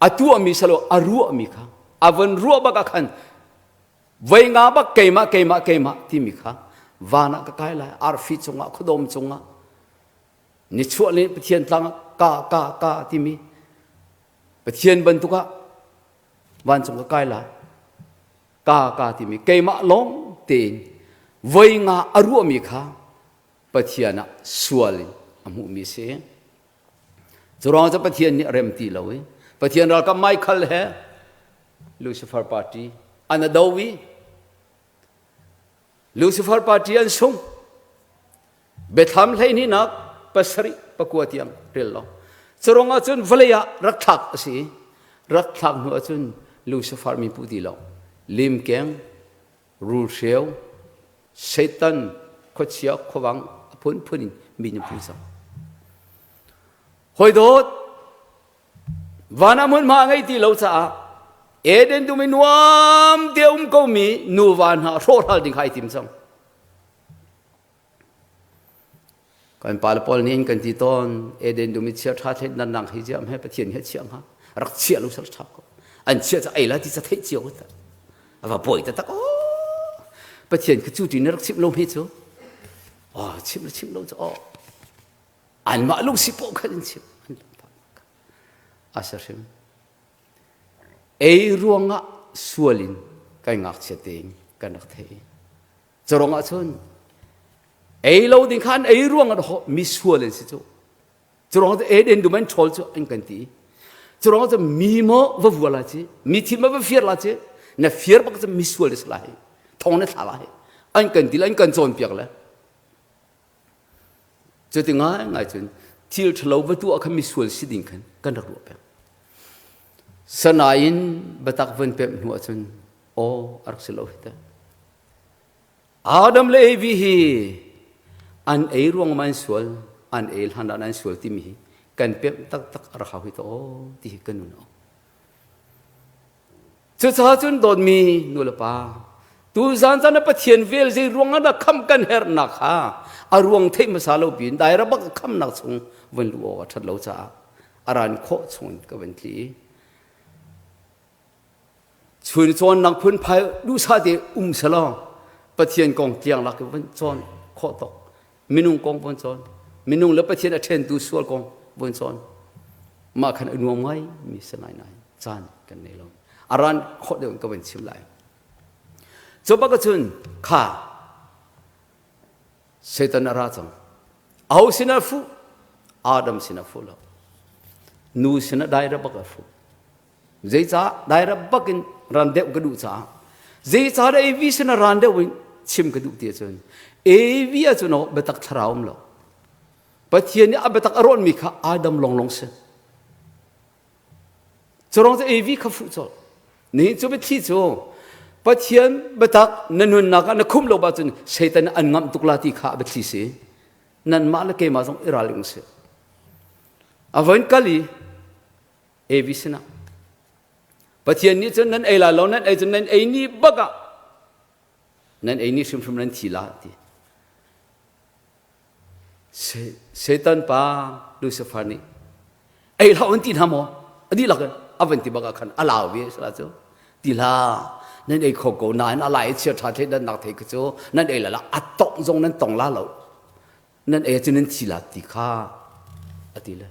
a tuahmi salo a ruahmi kha a von ruah bak ah khan voi nga bak keimah keimah keimah timi kha van ah ka kai lai arfi cungah khuadawm cungah nichuah le Pathian tlang ah ka ka ka timi. Pathian bantuk ah vancung ka kai la ka ka timi keimah lawng tein voi nga a ruahmi kha Pathian ah sual in a hmuhmi si. Curuang cu Pathian nih a rem ti lo i Pathian ralkap Michael he Lucifer party an a do i Lucifer party an sung. Biathlam hleihnihnak pasarih pakua tiang rel lo. Curuang ahcun vawlei ah rak thlak a si. Rak thlak hnu ahcun Lucifer mi pu ti lo. Limkeng, rulhreu, Satan, khuachia, khuavang a phunphun in min an pu cang. Hawi dawt, van ah hmunhma a ngei ti lo caah Eden dum i nuam te um komi nuva hna hrawhral ding kha ai tim cang. Kan pa le pawl nih in kan ti tawn Eden dum i chia ṭha thlet nan nang hi ziam he Pathian he chia hnga rak chia lo sal ṭha ko an chia ca ei la ti ca theih cio ko ta ava poi ta tak o Pathian khi cu ti na rak chim lo hi cu oh chim le chim lo cu oh anmah lungsi poh khan in chim an asa hrim ei ruangah sual in kan ngakchia tein kan rak thei Carong ahcun ei lo ding kha an ei ruang ah mi sual an si cu. Curong cu Eden dum an ṭhawl cu an kan ti. Curong cu mi maw va vua la ci, mi thil ma va fir la ci, na fir bak cu mi sual na si lai. Thong na thla lai. An kan ti le an kan cawnpiak le. Cuti ngai ngai cun thil ṭhalo va tuah kha mi sual si ding khan kan rak ruah peng. Sanain batak van pemh hnu ahcun aw a rak si lo hi teh. Adam le Evi hi an ei ruang ma an sual, an ei hlan ah an sual timi hi kan pemh taktak a rak hau hi to ti hi kan nun Cucaah cun dawtmi nu le pa tu zan caan ah Pathian vel zei ruang ah dah kham kan herhnak kha a ruang theih hmasa lo piin daira bak khamnak chung van luh awk a ṭhat lo caah a ran khawh chung in ka van tli. Chun cawnnak phunphai duhsah te um selaw Pathian kong tliang lak i van cawn khawh tok minung kong von cawn minung le Pathian a ṭhentu sual kong von cawn mah khan a nuam ngai mi si lai nain caan kan nei lo a ran khawh deuh in ka van chim lai cu bak cun kha Satan a ra cang aho sin ah fuh Adam sin ah fuh lo nu sin ah daira bak a fuh Zeicah daira bak in ran deuh ka duh caah zeicah dah Evi sin ah ran deuh in chim ka duh ti ahcun Evi ahcun oh biatak thlarau um lo Pathian nih a biatak a rawnmi kha Adam lawnglawng si Curang cu Evi kha fuh colh ni cu biathli cu Pathian biatak na nunnak ah na khum lo ahcun Satan an ngamh tuk la ti kha a biathli si nanmah le keimah zong i ralring si a von kal i Evi sinah Pathian nih cun nan ei lai lo nan ei cun nan ei ni bak ah nan ei ni hrimhrim nan thi la ti Satan pa Lucifer nih ei hlah an ti hna maw a dihlak in a van ti bak ah khan a lau ve sala cu ti hlah nan ei kho ko nain a lai chia tha thei dan nak thei ku cu nan ei la la a tong zong nan tong la lo nan ei ahcun nan thi la ti kha a ti le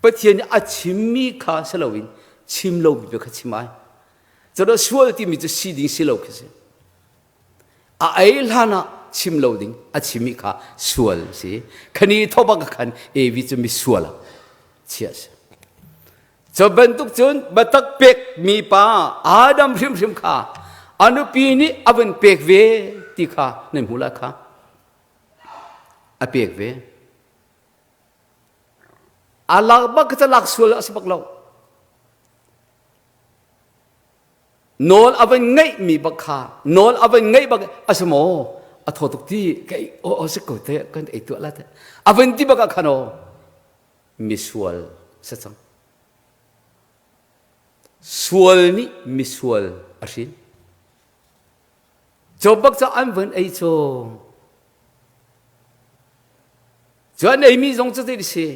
Pathian nih a chimmi kha si loin chim lomi bia kha chim ai cun sual timi cu si ding si lo khi si a ei hlan ah chim lo ding a chimmi kha sual si khani thobak khan Evi cu mi sual ah chia si cu bantuk cun biatak pek mi pa Adam hrimhrim kha a nupi nih a vun pek ve ti kha nan hmu lai kha a pek ve a lak bak ca lak sual a si bak lo nawl a van ngeih mi bak kha nawl a van ngeih bak a si maw a thaw tuk ti ka o o si ko te kan ei tuah la te a van ti bak ah khan o misual si cang sual nih misual a hrin Cu bak cu an vun ei cu. Cu an eimi zong cu zei si.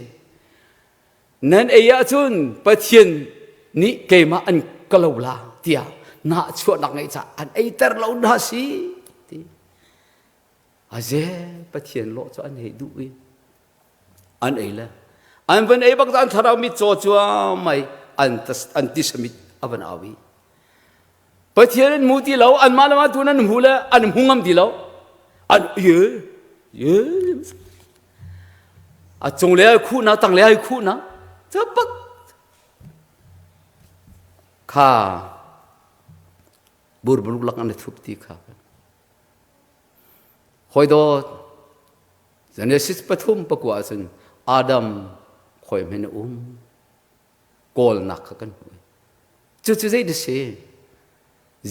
Nan ei ahcun Pathian nih keimah an ka lo la tiah nahchuahnak ngeih caah an eiter lo hna si ti. Aze Pathian lawh cu an hei duh i an ei le an van ei bak an thlarau mit caw cuam mai an tisamit a van au i Pathian an hmu ti lo anmah le mah tu nan hmu le an hmu ngam ti lo an ye ye a cung le ai khuh na tang le ai khuh na capak kha burbuluk lak an thup ti kha hoi dawt Genesis 3:9 ahcun Adam khoi men um kawlnak kha kan hmu. Cucu zei dah si?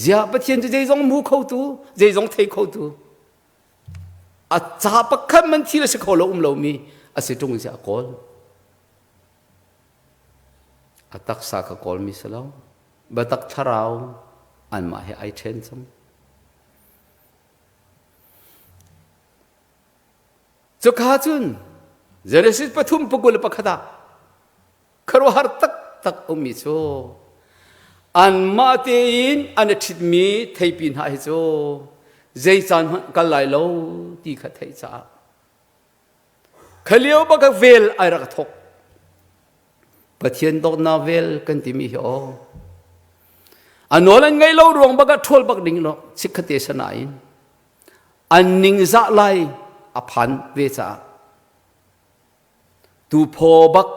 Ziah Pathian cu zeizong hmu khotu, zeizong thei khotu. A ca pakhat man thil a si kho lo um lomi a si ṭung ziah a kawl. A taksa kha kawlmi si lo. Biatak thlarau anmah he ai ṭhen cang. Cuka cun Genesis 3:21 ah khuaruahhar taktak ummi cu anmah tein an i ṭhitmi theipi hna hi cu zei caan hmanh kal lai lo ti kha theih caah kha lio bak ah vel ai rak thawk. Pathian dawtnak vel kan timi hi aw a nawl an ngaih lo ruang bak ah ṭhawl bak ding lo chikkhatte sanain an ningzah lai a phan ve caah tuphaw bak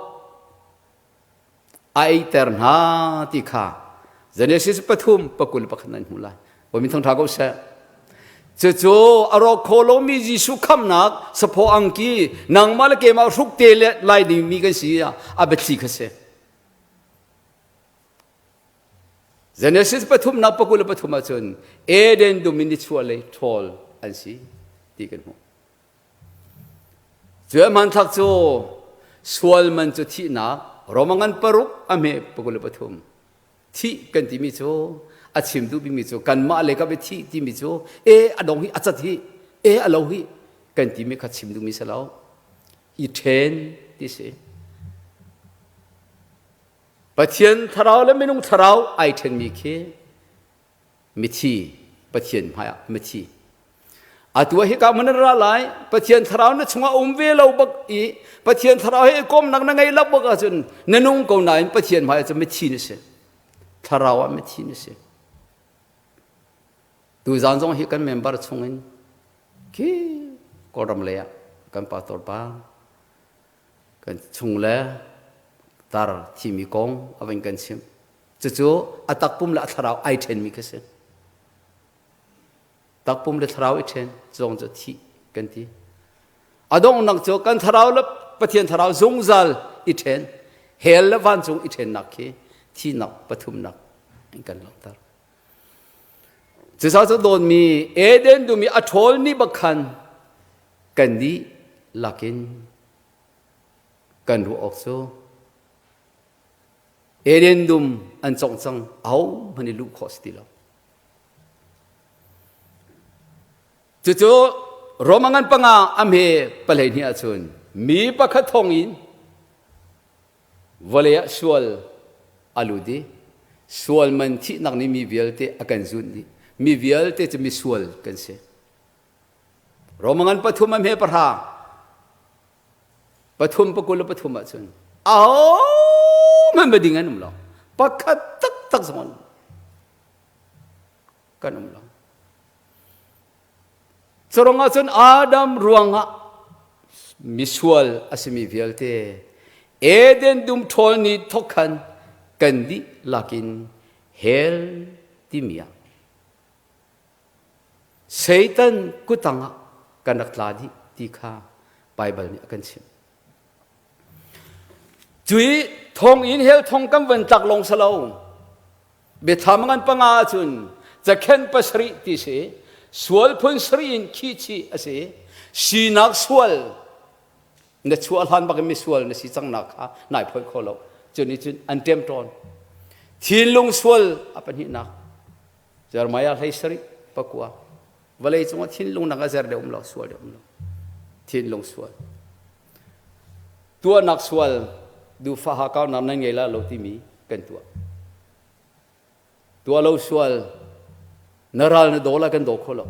a eiter hna ti kha Genesis 3:21 nan hmu lai. Bawi thangṭha ko seh. Cucu a rawk kho lomi Jesuh khamnak saphaw angki nangmah le keimah hruk te le lai dingmi kan si a biathli kha si. Genesis 3:23 ahcun Eden dum in nichuah lei ṭhawl an si ti kan hmuh. Cu hmanthlak cu sual man cu thihnak Roma ngan paruk a hme 23 thih kan timi cu a chim duhmi cu kanmah le ka thih timi cu e a dong hi a cat hi e a lo hi kan timi kha chim duhmi si lo i ṭhen ti si. Pathian thlarau le minung thlarau ai ṭhenmi khi mithi Pathian hmaiah mithi. Atu ah hika hmun na ra lai Pathian thlarau na chungah um ve lo bak i Pathian thlarau he komnak na ngei lo bak ahcun na nung ko nain Pathian hmaiah cun mithi na si. Thlarau ah mithi na si. Tuzaan zong hi kan member chungin khi Kawlram lei ah kan pastor pa kan chung le tar thimi kong a van kan chimh. Cucu a takpum le a thlarau ai ṭhenmi kha si. Takpum le thlarau i ṭhen zong cu thih kan ti. A donghnak cu kan thlarau le Pathian thlarau zungzal i ṭhen, hell le vancung i ṭhennak khi thihnak pathumnak in kan langhter. Cucaah cu dawtmi Eden dum i a ṭhawl ni bak khan kan dih lakin kan ruah awk cu Eden dum an congh cang ahohmanh i luh khawh si ti lo. Cucu Roma ngan panga a hme 12 ahcun mi pakhat thawng in Vawlei ah sual a lut i sual man thihnak nih mi vialte a kan zunh dih. Mi vialte cu misual kan si. Roma ngan pathum a hme pahra pathum pakul le pathum ahcun ahohmanh ding an um lo. Pakhat taktak zong an kan um lo. Curuang ahcun Adam ruangah misual a simi vialte Eden dum ṭhawl ni thawk khan kan dih lakin hell timi ah Satan kutang ah kan rak tla dih ti kha Baibal nih a kan chimh. Cui thonginn hell thong kan van tlak lawng si lo. Biathlam ngan panga ahcun cakhenh pasarih ti si, sual phun sarih in khihchih a si. Sinak sual na chuah hlan bak in misual na si cangnak kha nai phoih kho lo. Cu nih cun an ṭem tawn. Thinlung sual a pahnihnak. Jeremiah 37:9. Vawlei cungah thinlung nak a zer deuh um lo, sual deuh um lo. Thinlung sual. Tuahnak sual duhfah hakaunak nan ngei la lo timi kan tuah. Tuah lo sual na ral na daw la kan daw kho lo.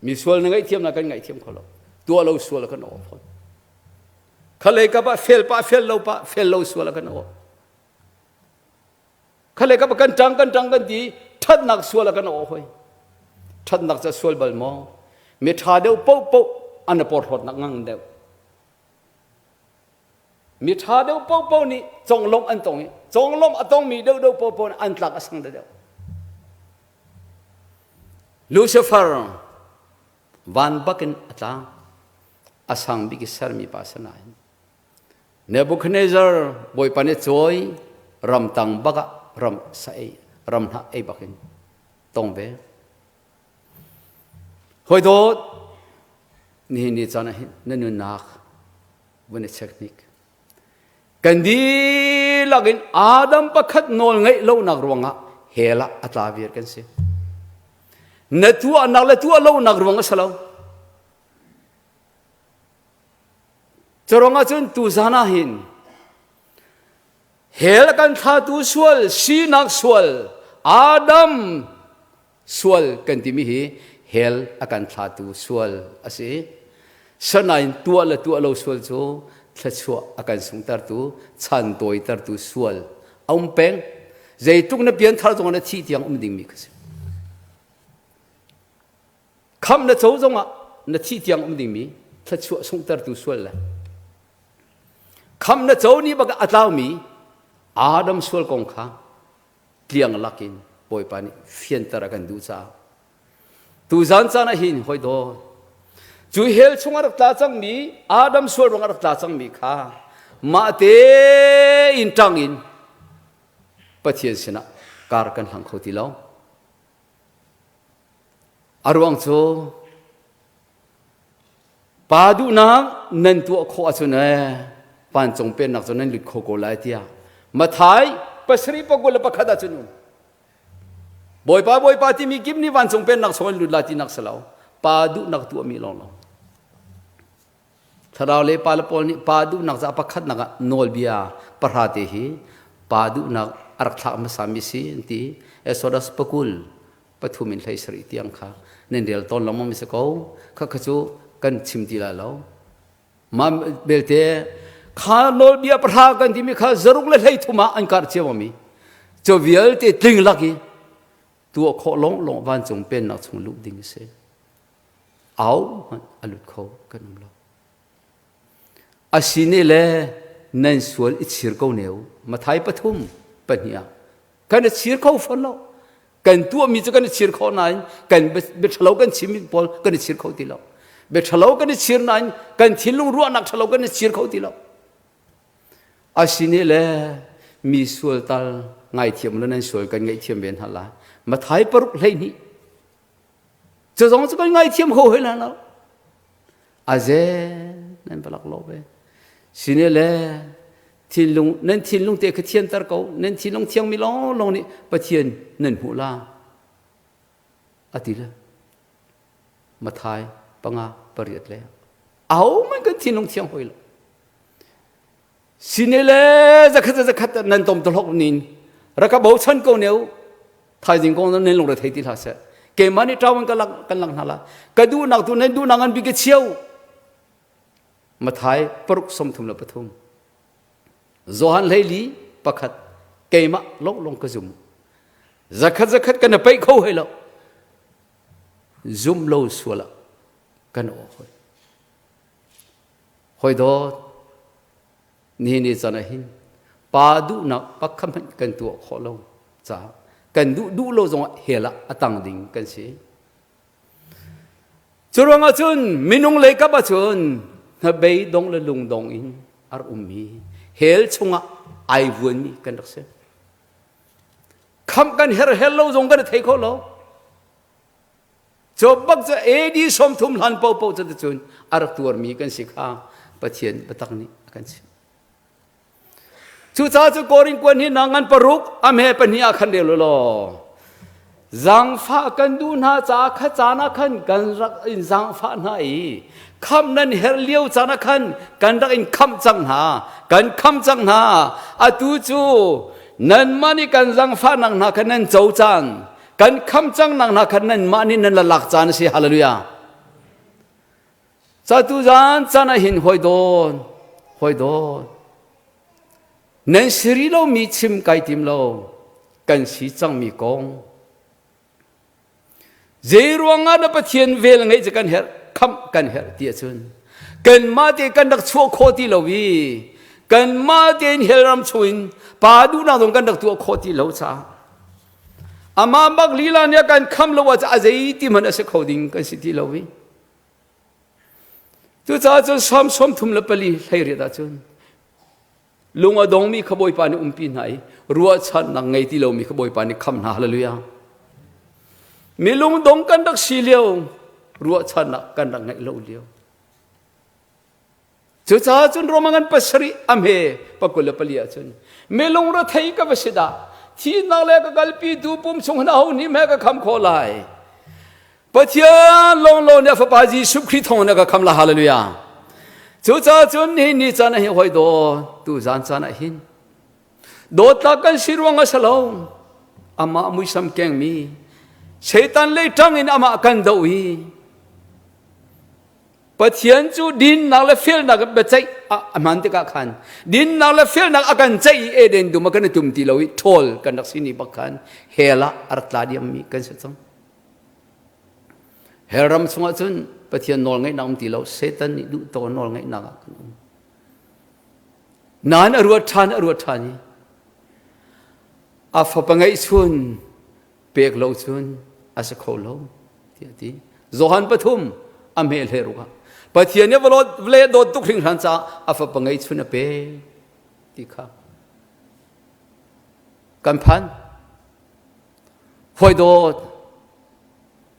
Mi sual na ngaihthiam na kan ngaihthiam kho lo. Tuah lo sual kan aw fawn. Khalei ka pa fel pa fel lo pa fel lo sual kan aw. Khale ka kan ṭang kan ṭang kan ti ṭhatnak sual a kan awh hoi. Ṭhatnak ca sual bal maw? Mi ṭha deuh paohpaoh an a porhlawtnak ngang deuh. Mi ṭha deuh paohpaoh nih conglawmh an tong i conglawmh a tongmi deuhdeuh paohpaoh nih an tlak a sang deuh. Lucifer van bakin a tla a sang bik i sermi pa sanain Nebuchadnezzar bawipa nih cawi ramtang bak ah ram sa ei ram hna ei bak in tong ve. Hoi dawt nihin ni caan ah hin na nunnak vun i check hnik. Kan dihlak in Adam pakhat nawl ngeih lonak ruangah hell ah a tla viar kan si. Na tuahnak le tuah lonak ruang a si lo. Curuangah cun tuzan ah hin hell kan thlatu sual sinak sual Adam sual kan timi hi hell a kan thlatu sual a si. Sanain tuah le tuah lo sual cu thluachuah a kan sungtertu chan tawitertu sual a um peng. Zeitluk na pianthar zong na thih tiang um dingmi kha si. Khamh na co zongah na thih tiang um dingmi thluachuah sunghtertu sual le khamh na co ni bak a tlaumi Adam sual kong kha tliang lakin Bawipa nih fianter a kan duh caah tuzan caan ah hin hoi daw cu hell chung a rak tla cangmi Adam sual ruang a rak tla cangmi kha mah tein ṭang in Pathian sinah kar kan hlang kho ti lo. A ruang cu pa duhnak nan tuah khawh ahcun ee vancung pennak cu nan lut kho ko lai tiah Mathai pasarih pakul le pakhat ahcun um. Bawipa Bawipa timi kip nih vancung pennak chung an lut lai tinak si lo. Pa duhnak tuahmi lawnglawng. Thlarau le pa le pawl nih pa duhnak ca pakhatnak ah nawlbia pahra te hi pa duhnak a rak thlak hmasami si an ti. Exodus pakul pathum in hlei sarih tiang kha nan rel tawn lengmang mi si ko. Kha kha cu kan chim ti lai lo. Mah belte kha nawlbia pahra kan timi kha zaruk le hlei thum ah an karh cio mi. Cu vialte tling lak i tuah khawh lawnglawng vancung pennak chung luh ding a si. Au hmanh a lut kho kan um lo. Asine le nan sual i chir ko ne u. Mathai pathum pahnih ah kan i chir kho fawn lo. Kan tuahmi cu kan i chir kho nain kan biaṭhalo kan chimmi pawl kan i chir kho ti lo. Biaṭhalo kan i chir nain kan thinlung ruahnak ṭhalo kan i chir kho ti lo. Asine le mi sual tal ngaithiam lo nan sual kan ngaihthiam ve hna la. Mathai paruk 12 Cu zong cu kan ngaithiam kho hoi la lo. Aze nan va lak lo ve. Sine le thinlung nan thinlung te kha thianter ko nan thinlung thiangmi lawnglawng nih Pathian nan hmuh la ati le Mathai panga pariat le ahohmanh kan thinlung thiang hoi lo Sine le zakhat zakhat nan tom tolok nin raka bochan ko neu thaizing kong nan lungre thei ti hlah seh keimah nih ṭawan kan lak kan lak hna la ka duhnak tu nan duhnak ngan bik chiao Mathai paruk 33 Johan hleili pakhat keimah long long ka zum zakhat zakhat kan peih kho hei lo zum lo sual ah kan aw hoi Hoi dawt, nihin ni caan ah hin pa duhnak pakhat hmanh kan tuah khawh lo caah kan duh duh lo zongah hell ah a tang ding kan si. Cu ruangah cun minung lei kap ahcun hnabei dong le lungdong in a rak ummi hell chungah ai vuanmi kan rak si. Khamh kan her hel lo zong kan i thei kho lo. Cu bak cu AD 30 hlan paohpaoh cu cun a rak tuarmi kan si kha Pathian biatak nih a kan chimh. Cucaah cu Korin kuan hi na ngan paruk a hme pahnih ah khan rel u law zaangfah kan duh hna caah kha caan ah khan kan rak in zaangfah hna i khamh nan herh lio caan ah khan kan rak in khamh cang hna kan khamh cang hna atu cu nanmah nih kan zaangfahnak hna kha nan co cang Kan kham cang nak hna khan nanmah nih nan la lak caan a si. Hallelujah. Ca tu zan caan ah hin hoi dawn, hoi dawn. Nan siri lo mi chim kai tim lo. kan si cangmi kong. Zei ruangah na Pathian vel ngeih cu kan herh, khamh kan herh ti ahcun kanmah te kan rak chuah khawh ti lo i kanmah tein hell ram chungin pa duhnak zong kan rak tuah khawh ti lo caah amah bak lila nih a kan kham lo ah a zei ti hmanh a si kho ding kan si ti lo i cucaah cun Salm 34 hleiriat ahcun Lung a dongmi kha Bawipa nih umpi hna i ruahchannak ngei ti lomi kha Bawipa nih khamh hna. Hallelujah. Mi lungdong kan rak si lio, ruahchannak kan rak ngeih lo lio. Cucaah cun Roma ngan pasarih a hme pakul le pali ahcun mi lungrethei ka va si dah thihnak le ka kalpi tu pum chung hna ho nih hme ka kham khawh lai. Pathian lawnglawng nih a fapa Jesuh Khrih thawng in a ka kham la hallelujah. Cucaah cun nihin ni caan ah hin hawi daw tu zan caan ah hin dawtlak kan si ruang a si lo amah muisam kengmi Satan lei ṭang in amah kan doh i Pathian cu dinnak le felnak in biaceih a hman tikah khan dinnak le felnak a kan ceih i Eden dum ah kan i tum ti lo i ṭhawl kan rak si ni bak khan hell ah a rak tla diammi kan si cang. Hell ram chungah cun Pathian nawl ngeihnak um ti lo, Satan nih duh tawn nawl ngeihnak ah kan um. Nain a ruat ṭhan, a ruat ṭhan i a fapa ngeihchun pek lo cun a si kho lo tiah a ti. Johan pathum a hme hle ruk ah Pathian nih vawlei a dawt tuk hringhran caah a fapa ngeihchun a pek ti kha kan phan. Hawi dawt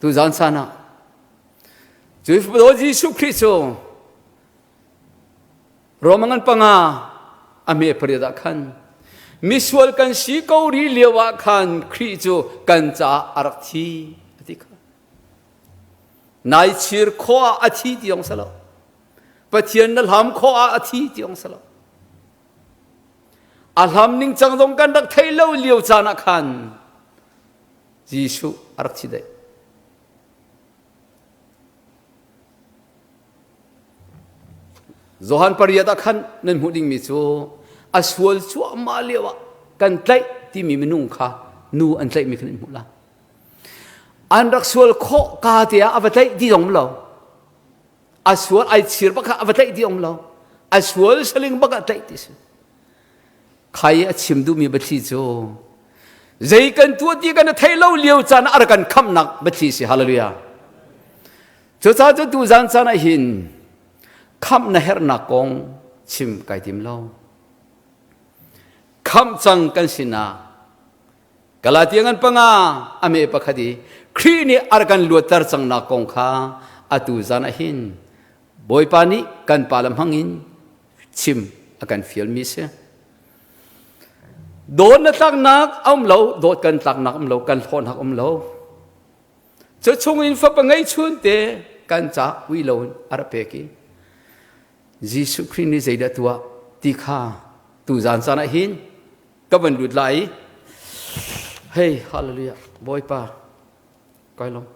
tuzaan san ah cu dawt Jesuh Khrih cu Roma ngan panga a hme pariat ah khan misual kan si ko ri lio ah khan Khrih cu kan caah a rak thi a ti kha nai chir khawh ah a thi ti ong salo Pathian na hlam khawh ah a thi ti ong salo A hlam ningcang zong kan rak theih lo lio caan ah khan Jesuh a rak thi deh. Johan pariat ah khan nan hmuh dingmi cu a sual cuahmah lio ah kan tlaih timi minung kha nu an tlaihmi khan an hmuh la. An rak sual khawh ka te ah a va tlaih ti zong lo. A sual ai chir bak a va tlaih ti um lo a sual saling bak a tlaih ti si khai a chim duhmi biathli cu zei kan tuah ti kan thei lo lio caan a rak kan khamnak biathli si hallelujah cucaah cu tu zan caan ah hin khamh na herhnak kong chim kai tim lo khamh cang kan sinah Galatia ngan panga a me pakhat i Khrih nih a rak kan luatter cangnak kong kha atu zan ah hin Bawipa nih kan pa le hmang in chim a kan fialmi si. Dawt na tlaknak a um lo, dawt kan tlaknak um lo, kan hlawhnak um lo. Cu chung in fapa ngeihchun te kan ca ui lo in a rak pek i Jesuh Khrih nih zeidah tuah ti kha tu zan caan ah hin ka van lut lai i hei hallelujah bawipa kai lawm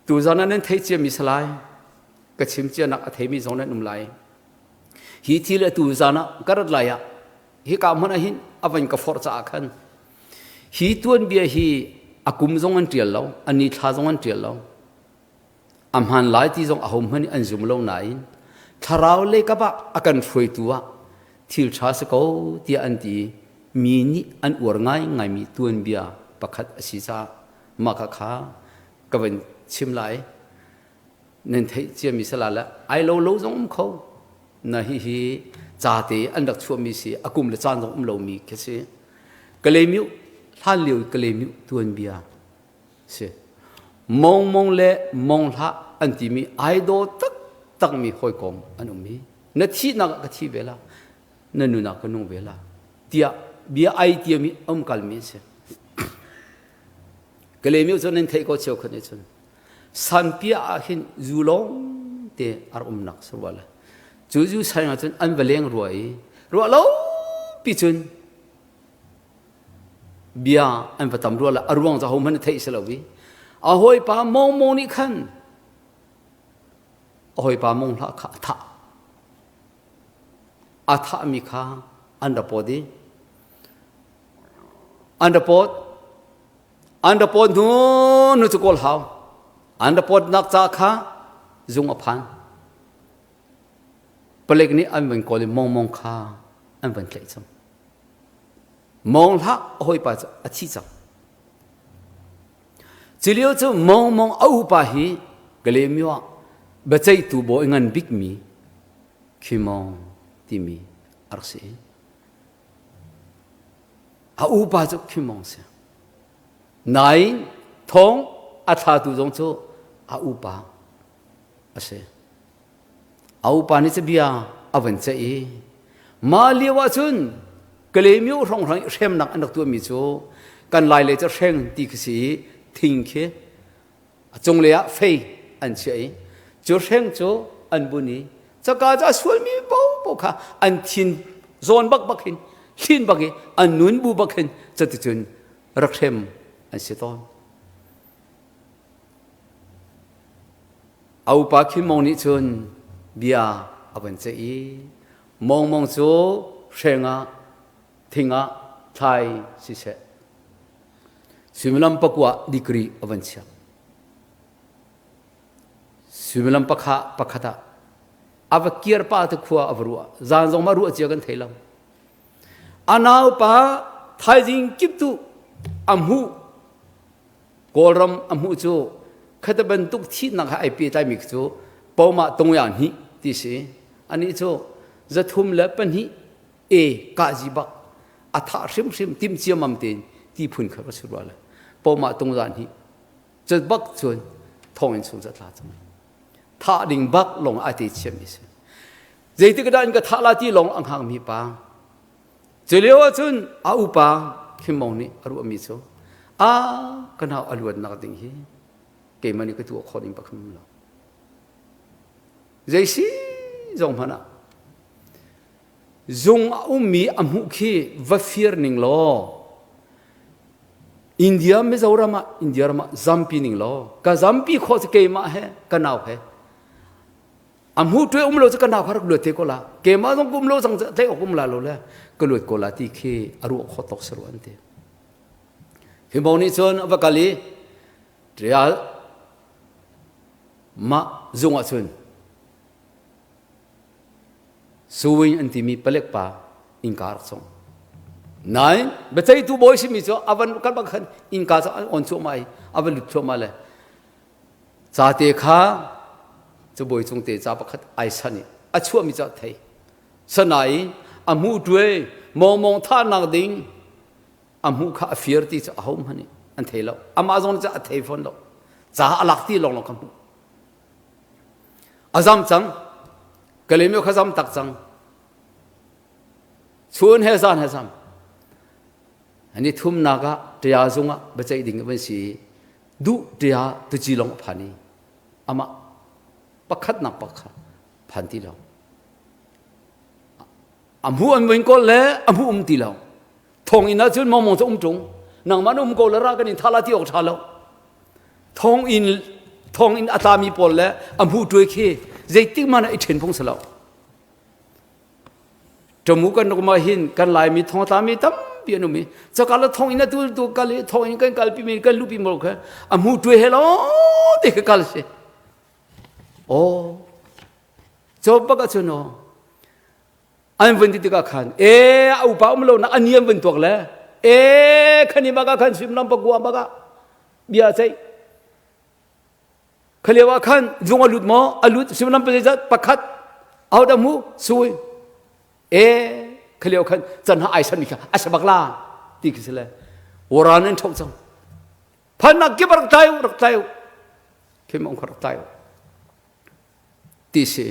tuzan ah nan theih ciami salai ka chim cianak a theimi zong nan um lai hi thil a tu zan ah ka rat lai ah hika hmanh ah hin a van ka forh caah khan hi tuanbia hi a kum zong an tial lo a ni thla zong an tial lo A hmaan lai ti zong ahohmanh nih an zum lo nain thlarau lei kap ah a kan hruaitu ah thil ṭha si ko tiah an ti i mi nih an uar ngaingaimi tuanbia pakhat a si caah mah khakha ka van chim lai. Nan theih ciami sala le ai lo lo zong um kho. Na hihi ca te an rak chuahmi si a kum le caan zong um lomi khi si. Kalaymyo hlan lio Kalaymyo tuanbia si. Mongmong le mong hlah an timi ai daw taktakmi hawikom an um i na thihnak ah ka thi ve la na nunah ka nung ve la tiah bia ai tiami um kalmi an si. Kalemi cu nan theih ko cheu khat nih cun sanpia ah hin zu lawng te ar umnak sarwa le cu zu sai ah cun an va leng rua i ruah lo pi cun bia an va tam rua la a ruang cu ahohmanh theih si lo i a hawipa mongmong nih khan a hawipa mong hlah kha a thah a thahmi kha an ra pawt i An report an report hnu nu cu kawl hau. An report nak ca kha zung a phan. Palek nih an van kawl i Mong Mong kha an van tlaih cang. Mong hlah a hawipa cu a thi cang. Culio cu Mong Mong a upa hi Kalaymyo ah biaceihtu bawi ngan bikmi Khi Mong timi a rak si. A upa cu Khi Mong si. Nain thong a thlatu zong cu a upa a si. A upa nih cabia a van ceih i mah lio ahcun Kalaymyo hrawnghrang i hremnak an rak tuahmi cu kan lai lei cu hreng ti khi si i thing khi a cunglei ah fei an chiah i cu hreng cu an bun i caka cu a sualmi paohpaoh kha an thin zawn bakbak hin hlin bak i an nun bu bak hin cuticun rak hrem an si tawn. A upa Khin Mong nih cun bia a van ceih i Mong Mong cu hreng ah thing ah thlai siseh suimilam pakua degree a van chiah. Suimilam pakha pakhat ah a va kir pa te khua a va ruah. Zan zong ma ruah cia kan thei lo. A naupa thaizing kip tu a hmuh Kawlram a hmuh cu khata bantuk thihnak he ai pehtlaimi cu poma tungya hnih ti si. Anih cu 302 e kahzi bak a thah hrimhrim tim ciamam tein ti phun kha ka si rua le poma tungza hnih cut bak cun thonginn chung ca tla cang. Thah ding bak lawng ai te chiami si. Zeitik dah in ka thah la ti lawng a hngakmi pa Cu lio ahcun a upa Kim Mong nih a ruahmi cu a ka nau a luatnak ding hi keimah nih ka tuah khawh ding pakhat lo. Zei si zong hmanh ah zung a ummi a hmuh khi va fir ning law India Mizoram ah India ram ah zampi ning law ka zampi khawh cu keimah he ka nau he A hmu ṭue um lo cu ka nau kha rak luat te ko la. Keimah zong ka um lo cang tlaih awk um la lo le ka luat ko la ti khi a ruah khawh tawk si rua an ti. Hi mo nih cun a va kal i ṭial mah zung ah cun Suwin an timi palek pa innka rak song. Nain biaceihtu bawi simi cu a van kan bang khan innka cu an on cuahmah i a va lut thluahmah le Cate kha cabuai cung te ca pakhat ai san i a chuahmi cu a thei. Sanai a hmuh ṭuai mawngmawng thahnak ding a hmuh kha a fir ti cu ahohmanh nih an thei lo. Amah zong nih cun a thei fawn lo. Ca a lak ti lawnglawng kha hmuh. A zam cang. Kalaymyo kha zam tak cang. Chun he zan he zam. Ani thumnak ah ṭia zung ah biaceih ding van si i duh ṭia tuci lawng a phan i amah pakhatnak pakhat phan ti lo. A hmu an voin kawl le a hmu um ti lo. Thonginn ah cun mongmong cu um ṭung. Nangmah na um ko le ra kan in thala ti awk ṭha lo. Thonginn thonginn a tlami pawl le a hmu ṭuai khi zeitik hmanh ah i ṭhen phung si lo. Ṭamu kan rak mah hin kan Laimi thongtlami tampi an um i caka la thong in atu tu kal i thong in kan kalpi mi kan lupi mo kha a hmu ṭuai he lo te kha kal si. Oh, cho bak ahcun aw an vun ti tikah khan e a upa um lo nak ani an vun tuak le e khani baka khan simlam pakua baka bia ceih Kha lio ah khan zung a lut maw? A lut suimilam zeizat pakhat ahodah mu sui e kha lio khan can ha ai san mi kha a si bak la ti khi si le waran an ṭho cang phannak kip rak tlai rak tlai khi mong kha rak tlai ti si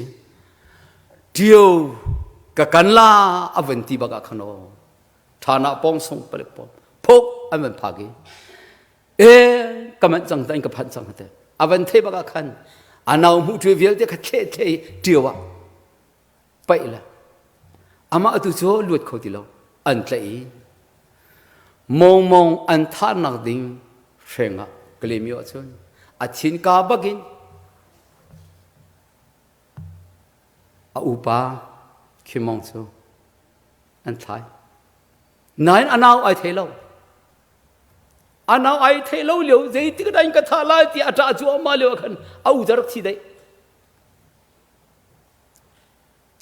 ṭio ka kan la a van ti bak ah khan aw ṭhana pong sung palek pom phok an van phak i e ka manh cang ta in ka phanh cang te a van thei bak ah khan a nau hmuh ṭui vialte kha thle thle i ṭio ah paih le amah tu cu luat kho ti lo an tlaih i mong mong an thahnak ding hreng ah Kalaymyo ah cun a thin ka bakin a upa Khimong cu an thlai nain a nau ai thei lo. A nau ai thei lo lio zeitik dah in ka thah lai ti a ṭah cuahmah lio ah khan a u cu a rak thi dai.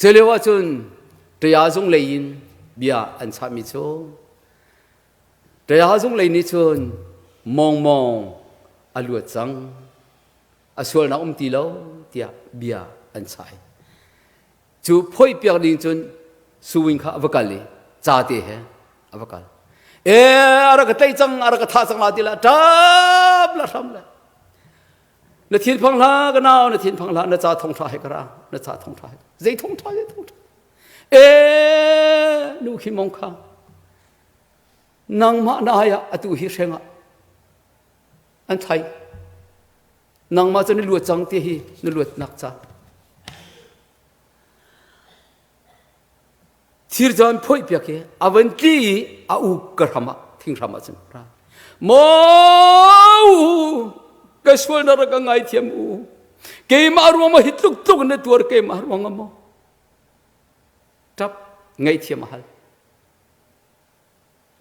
Cu lio ahcun ṭaya zung lei in bia an chahmi cu ṭaya zung lei nih cun mawngmawng a luat cang a sualnak um ti lo tiah bia an chai. Cu phoih piak ding cun suwing kha a va kal i ca te he a va kal. E a rak ka tlaih cang a rak ka thah cang la ti la ṭap la hram le na thin phang hlah ka nau na thin phang hlah na ca thong ṭha he ka ra na ca thong ṭha he zei thong ṭha zei thong ṭha e nu khi mong kha nangmah na ai ah atu hi hreng ah an thai nangmah cu na luat cang ti hi na luatnak ca thir cun phoih piak i a van tli i a u ka hram ah thing hram ah cun ra maw ka sual na rak ka ngaithiam u keimah ruang ma hi tluk tluk na tuar keimah ruang ah maw tap ngaihthiam a hal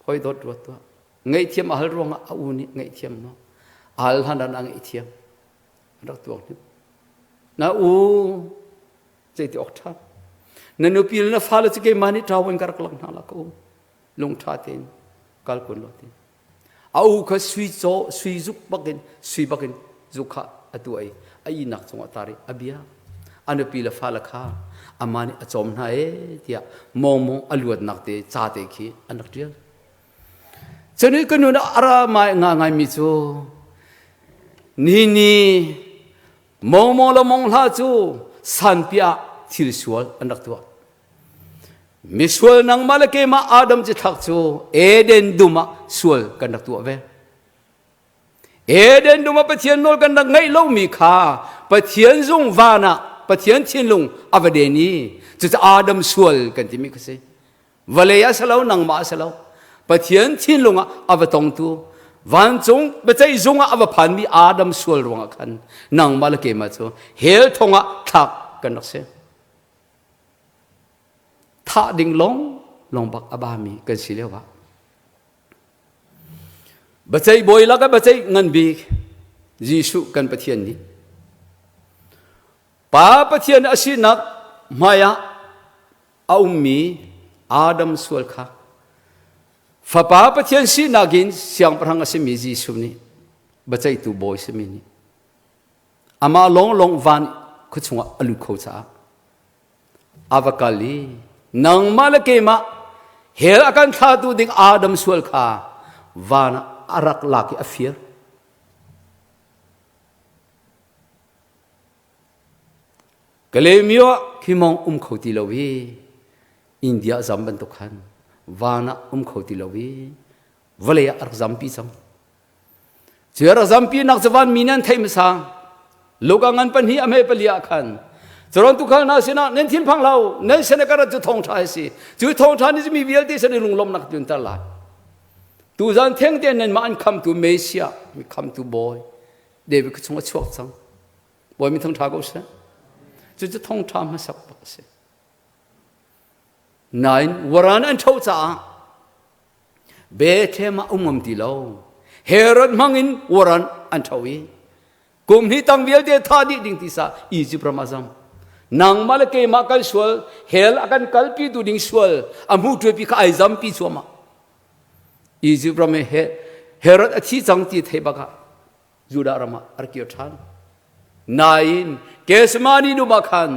hoi dawt ruat tuah ngaihthiam a hal ruangah a u nih ngaihthiam maw a hal hlan ah ngaihthiam rak tuak hnik na u zeiti awk ṭha na nupi le na fale cu keimah nih ṭau in ka rak lak hna la ka u lung ṭha tein kal kun lo tin a u kha sui caw sui zuk bakin sui bakin zuk kha a tuah i a ihnak cungah tar i a bia a nupi le fale kha amah nih a cawm hna e tiah mawngmawng a luatnak te ca te khi an rak ṭial Cun ka nun ah a ra nga ngaimi cu ni ni mongmong le mong hla cu sanpi ah thil sual an rak tuah. Misual nangmah le keimah Adam cithlak cu Eden dum ah sual kan rak tuah ve. Eden dum ah Pathian nawl kan rak ngaih lomi kha Pathian zung van ah Pathian thinlung a va den i cucu Adam sual kan timi kha si. Vawlei a si lo, nangmah a si lo. Pathian thinlung ah a va tongtu, vancung biaceih zung ah a va phanmi Adam sual ruangah khan nangmah le keimah cu hell thong ah thlak kan rak si. Thah ding lawng lawng bak a bami kan si lio ah. Biaceih bawi lak ah biaceih ngan bik Jesuh kan Pathian nih Pa Pathian a sinak hmai ah a ummi Adam sual kha Fapa Pathian sinak in siangpahrang a simi Jesuh nih biaceihtu bawi simi nih amah lawnglawng van khuachung ah a lut kho caah a va kal i nangmah le keimah hell a kan thlatu ding Adam sual kha van ah a rak lak i a fir. Kalaymyo ah khimong um kho ti lo i India zam bantuk khan van ah um kho ti lo i vawlei ah a rak zampi cang. Cu a rak zampi nak cu van mi nih an theih hmasa. Luka ngan pahnih a hme pali ah khan Curon tukhal hna sinah nan thinphang lo nan sin ka rat cu thawngṭha a si. Cu thawngṭha nih mi vialte sin i lunglawmhnak tlunter lai. Tuzan theng te nanmah an khamtu Messiah, mi khamtu bawi David chung a chuak cang. Bawi mi thangṭha ko seh. Cucu thongṭha hmasak bak a si. Nain waran an ṭho caah Bethlehem ah um ngam ti lo. Herod hmang in waran an ṭho i kum hnih tang vialte tha dih ding ti sa Egypt ram a zam. Nangmah le keimah kan sual hell a kan kalpi tu ding sual a hmu ṭuaipi kha ai zampi cuahmah. Egypt ram i Herod a thi cang ti thei bak ah Judah ram ah a rak kir ṭhan. Nain Gethsemane dum ah khan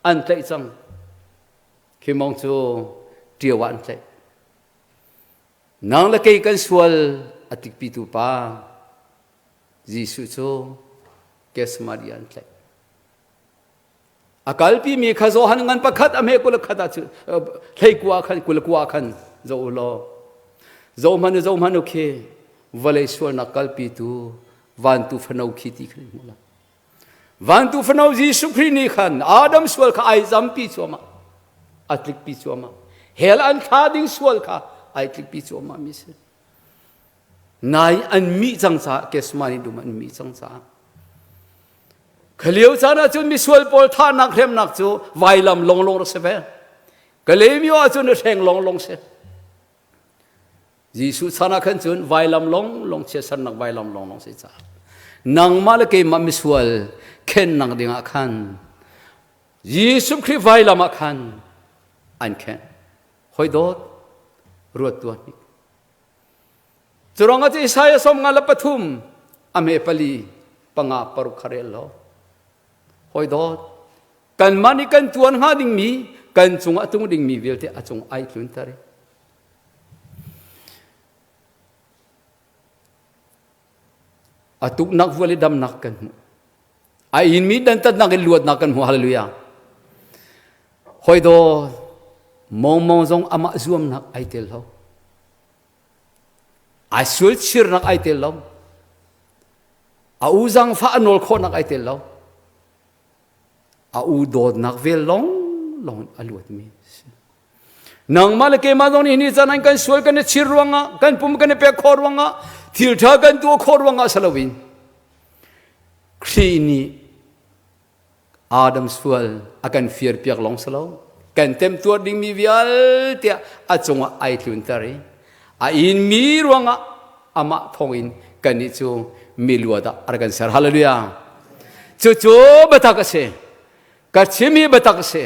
an tlaih cang. Khi mong cu ṭio ah an tlaih. Nang le kei kan sual a tikpitu pa Jesuh cu Gethsemane ah an tlaih. A kalpimi kha Johan ngan pakhat a hme kul khat ah hlei kua khan kul kua khan zo u law zohman u zohman u khi vawlei sualnak kalpitu vantu fano khi ti khan hmu la vantu fano Jesuh Khrih nih khan Adam sual kha ai zampi cuahmah a tlikpi cuahmah hell an thla ding sual kha ai tlikpi cuahmah mi si nai an mih cang caah Gethsemane dum an mih cang caah Khalio caan ahcun misual pawl thahnak hremnak cu vailam longlong rak si ve. Kalaymyo ahcun a hreng longlong si. Jesuh chan ah khan cun vailam long long chiatsernak vailam long long si caah nangmah le keimah misual khennak dingah khan Jesuh Khrih vailam ah khan an khen. Hoi dawt ruat tuan hnik. Curangah cu Isaiah 53 a me pali panga paruk kha rel lo. Hoi dawt kanmah nih kan tuan hnga dingmi kan cungah a tung dingmi vialte a cung ai tlunter i a tuknak vual i damnak kan hmuh. A inmi dantatnak in luatnak kan hmuh. Hallelujah. Hoi dawt mongmong zong amah zuamnak ai tel lo. Ai sual chirnak ai tel lo. A u zangfah a nawl khawhnak ai tel lo. A u dawtnak vel long long a luatmi si. Nangmah le keimah zong nih ni caan an kan sual kan i chir ruangah kan pum kan i pek khawh ruangah thil ṭha kan tuah khawh ruangah si loin Khrih nih Adam sual a kan fir piak lawng si lo kan temtuar dingmi vialte a cungah ai tlunter i a inmi ruangah amah thawngin kannih cu miluat ah a rak kan ser. Hallelujah! Cucu biatak a si. Ka chim hi biatak a si.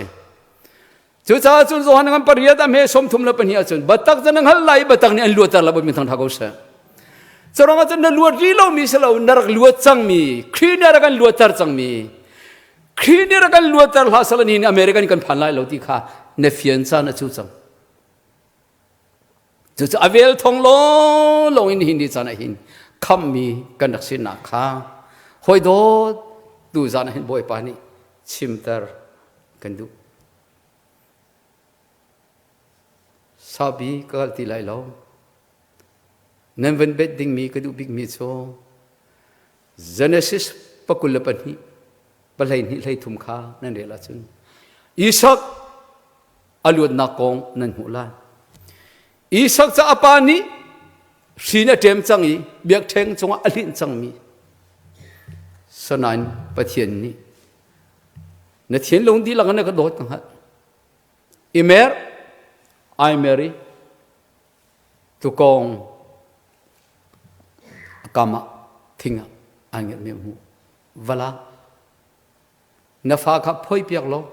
Cucaah cun Johan ngan pariat a hme 32 ahcun biatak cu na hngalh lai i biatak nih an luatter la mi thangtha ko seh. Curuangah cun na luat rih lomi si lo na rak luat cangmi Khrih nih a rak kan luatter cangmi Khrih nih rak kan luatter hlah sal ni American kan phan lai lo ti kha na fian caan a cu cang. Cucu a vel thong law lawng in hin ni caan ah hin khammi kan rak sinak kha hawi dawt tu zan ah hin Bawipa nih chimter kan duh. Saupi ka kal ti lai lo. Nan van bet dingmi ka duh bikmi cu Genesis 22 pahleihnih hleithum kha nan rel ahcun Isak a luatnak kong nan hmuh lai. Isak ca a pa nih hrin a ṭem cang i biakṭheng cungah a hlinh cangmi sanain Pathian nih na thinlung dihlak in na ka dawt ka hngalh. I mer, ai mer i tukawng a kam ah thing ah ai ngelhmi a hmuh. Vala, na fa kha phoi piak law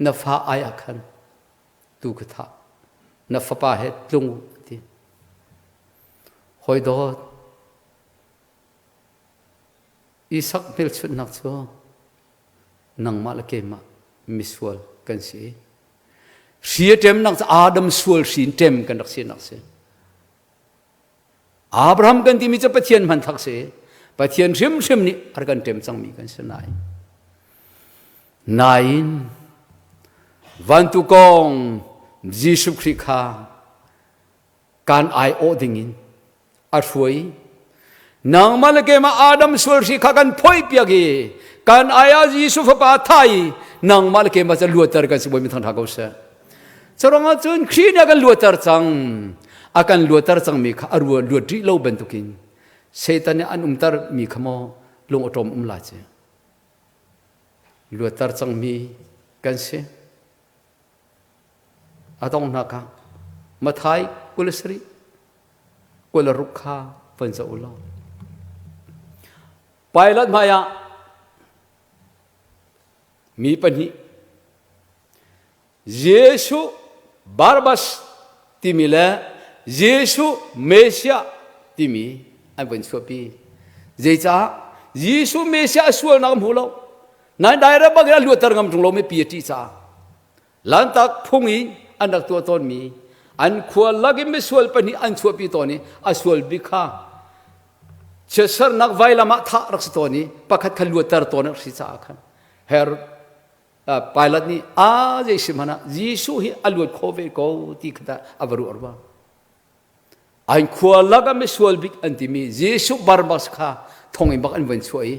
na fa ai ah khan tu ka thah. Na fapa he tlung u ti. Hawi dawt, Isak hmelchunhnak cu nangmah le keimah misual kan si. Hri a ṭemnak cu Adam sual hri in ṭem kan rak sinak si. Abraham kan timi cu Pathian hmanthlak si. Pathian hrimhrim nih a rak kan ṭem cangmi kan si nain. Nain vantukawng Jesuh Khrih kha kan aiawh dingin a hruai. Nangmah le keimah Adam sual hri kha kan phoih piak i kan ai ah Jesuh fapa tha i nangmah le keimah cu luatter kan si bawi mi thangtha ko seh. Curuangah cun Khrih nih a kan luatter cang. A kan luatter cangmi kha a rua luat rih lo bantukin Satan nih an umter mi kha maw lung awṭawm um lai ci. Luatter cangmi kan si. A donghnak ah Mathai 27 26 kha von zoh u law. Pilate hmaiah mi pahnih Jesuh Barabbas timi le Jesuh Messiah timi an von chuahpi. Zeicah? Jesuh Messiah a sualnak a hmu lo. Nain direct bak in a luatter ngam ṭung lo mi pi a ṭih caah Lantak phung i an rak tuah tawnmi an khua lak in misual pahnih an chuahpi tawn i a sual bik kha chiatsernak vailam ah thah rak si tawn i pakhat kha luatter tawn rak si caah khan Herod Pilate nih a zei si hmanh ah Jesuh hi a luat kho ve ko ti kha a va ruah rua. An khua lak ah misual bik an timi Jesuh Barabbas kha thonginn bak an van chuah i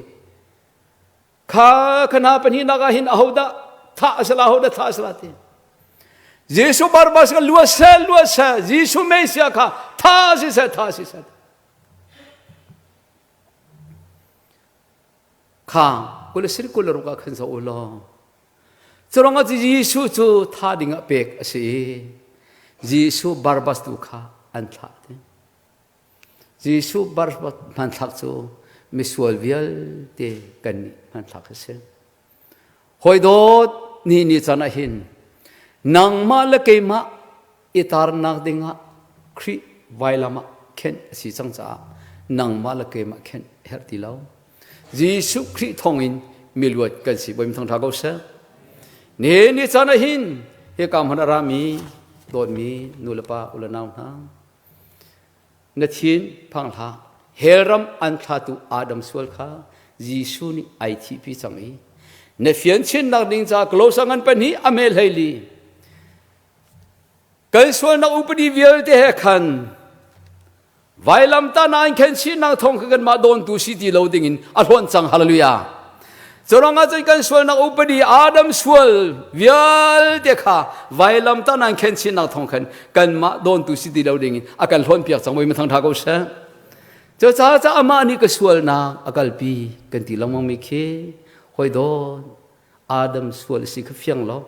Kha khana pahnihnak ah hin ahodah thah a si la ahodah thah a si la ti. Jesuh Barabbas kha luat seh luat seh Jesuh Messiah kha tha si seh tha si seh. Kha kul sir kul ruk ah khan zo u law. Curangah Jesuh cu tha ding ah pek a si i Jesuh Barabbas tu kha an thlah te. Jesuh bar hmanthlak cu misual vialte kan nih hmanthlak a si. Hawi dawt ni ni caan ah hin nangmah le keimah i tarnak dingah Khrih vailam ah khenh a si cang caah nangmah le keimah khenh a herh ti lo. Jesuh Khrih thawngin miluat kan si. Bawi thangṭha ko seh. Ni ni caan ah hin hika hmun a rami dawtmi nu le pa u le nau hna na thin phang hlah. Hell ram an thlatu Adam sual kha Jesuh nih ai thihpi cang i na fian chinnak ding ca Kolosa ngan pahnih a mel hleili kan sualnak upadi vialte he khan vailamtahnak in khenchihnak thawng kha kanmah dawntu si ti lo dingin a hlawnh cang. Hallelujah. Curangah cun kan sualnak upadi Adam sual vialte kha vailamtahnak in khenchihnak thawng khan kanmah dawntu si ti lo dingin a kan hlawn piak cang. Bawi thang tha ko seh. Cucaah ca amah nih ka sualnak a kalpi kan ti lengmang mi khi hoi dawn Adam sual si kha fiang lo.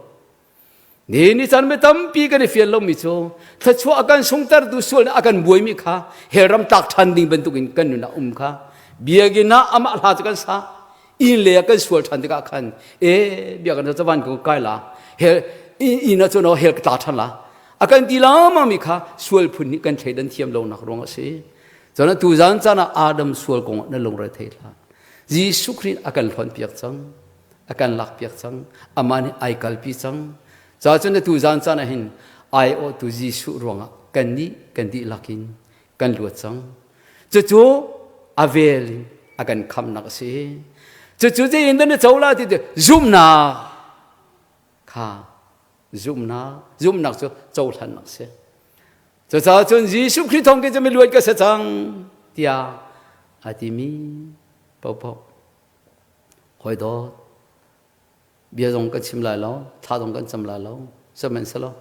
Ni ni caan mi tampi kan i fian lomi cu thluachuah a kan sungtertu sual nih a kan buaimi kha hell ram tlak ṭhan ding bantukin kan nun ah um kha biakinn ah amah hla cu kan sa inn le ah kan sual ṭhan tikah khan e biakinn cu van ko kai la hell inn ah cun hell ka tla ṭhan la a kan ti lengmang mi kha sual phun nih kan thleidan thiam lonak ruang a si. Cun tu zan caan ah Adam sual kong ah na lungre thei hlah. Jesuh Khrih a kan hlonh piak cang, a kan lakpiak cang, amah nih ai kalpi cang. Ca cun atu zan caan ah hin ai awhtu Jesuh ruangah kan nih kan dihlak in kan luat cang. Cucu a vel in a kan khamnak a si. Cucu zei in dah na co la ti cu zumhnak kha zumhnak zumhnak cu cohlannak a si. Cucaah cun Jesuh Khrih thawng ke cu mi luat ka si cang tiah a timi paohpaoh Hawi dawt, bia zong kan chim lai lo, thla zong kan cam lai lo, sihmanhsehlaw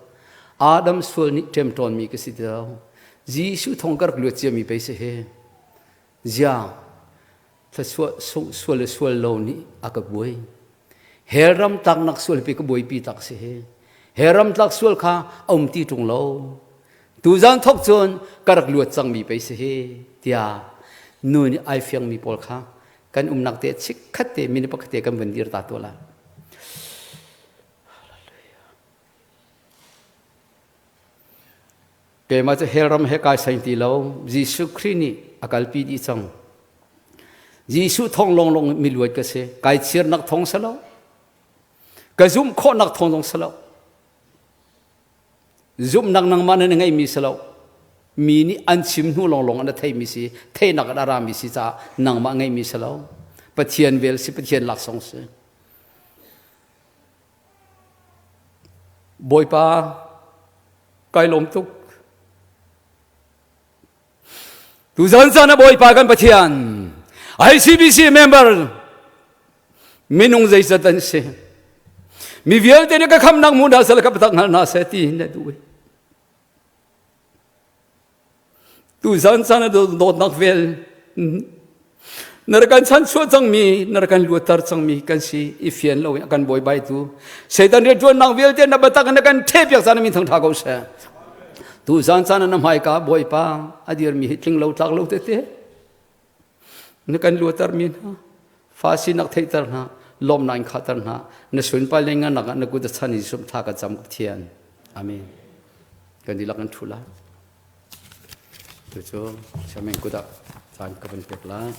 Adam sual nih ṭemṭawnmi ka si ti lo. Jesuh thong ka rak luat ciami pei si hi. Ziang, thluachuah sungh sual le sual lo nih a ka buai. Hell ram tlaknak sual pi ka buaipi tak si hi. Hell ram tlak sual kha a um ti ṭung lo. Tuzan thok cun ka rak luat cangmi pei si hi, tiah nu nih ai fiangmi pawl kha kan umnak te chikkhat te minute pakhat te kan vun dir ta tuah lai. Keimah cu hell ram he kai saing ti lo. Jesuh Khrih nih a kalpi dih cang. Jesuh thong longlong mi luat ka si. Kai chirnak thong si lo, ka zumh khawhnak thong zong si lo. Zumhnak nangmah na ngeihmi si lo. Mi nih an chim hnu lawnglawng an theimi si, theihnak an rami si caah nangmah ngeihmi si lo. Pathian vel si, Pathian laksawng si. Bawipa, kai lawm tuk. Tuzan caan ah Bawipa kan Pathian, ICBC member minung zeizat an si. Mi vialte nih ka khamnak mu hna seh ka patak hngal hna seh ti na duh. Tuzan caan ah dawtnak vel na rak kan chanchuah cangmi, na rak kan luatter cangmi kan si i fian lo in a kan bawibai tu Satan rianṭuannak vialte na biatak na kan ṭhehpiak caan min thangṭha ko seh. Tu zan caan na hmaika Bawipa a dirmi hi tling lo tlak lo tete na kan luater mi hna fa sinak theihter hna lawmnak in khahter hna na sunpar le ngannak ah na kut a chan i sum thla ka cam Pathian. Amen. Kan dihlak kan ṭhu lai. Cucu Chairman kut ah caan ka van pek lai.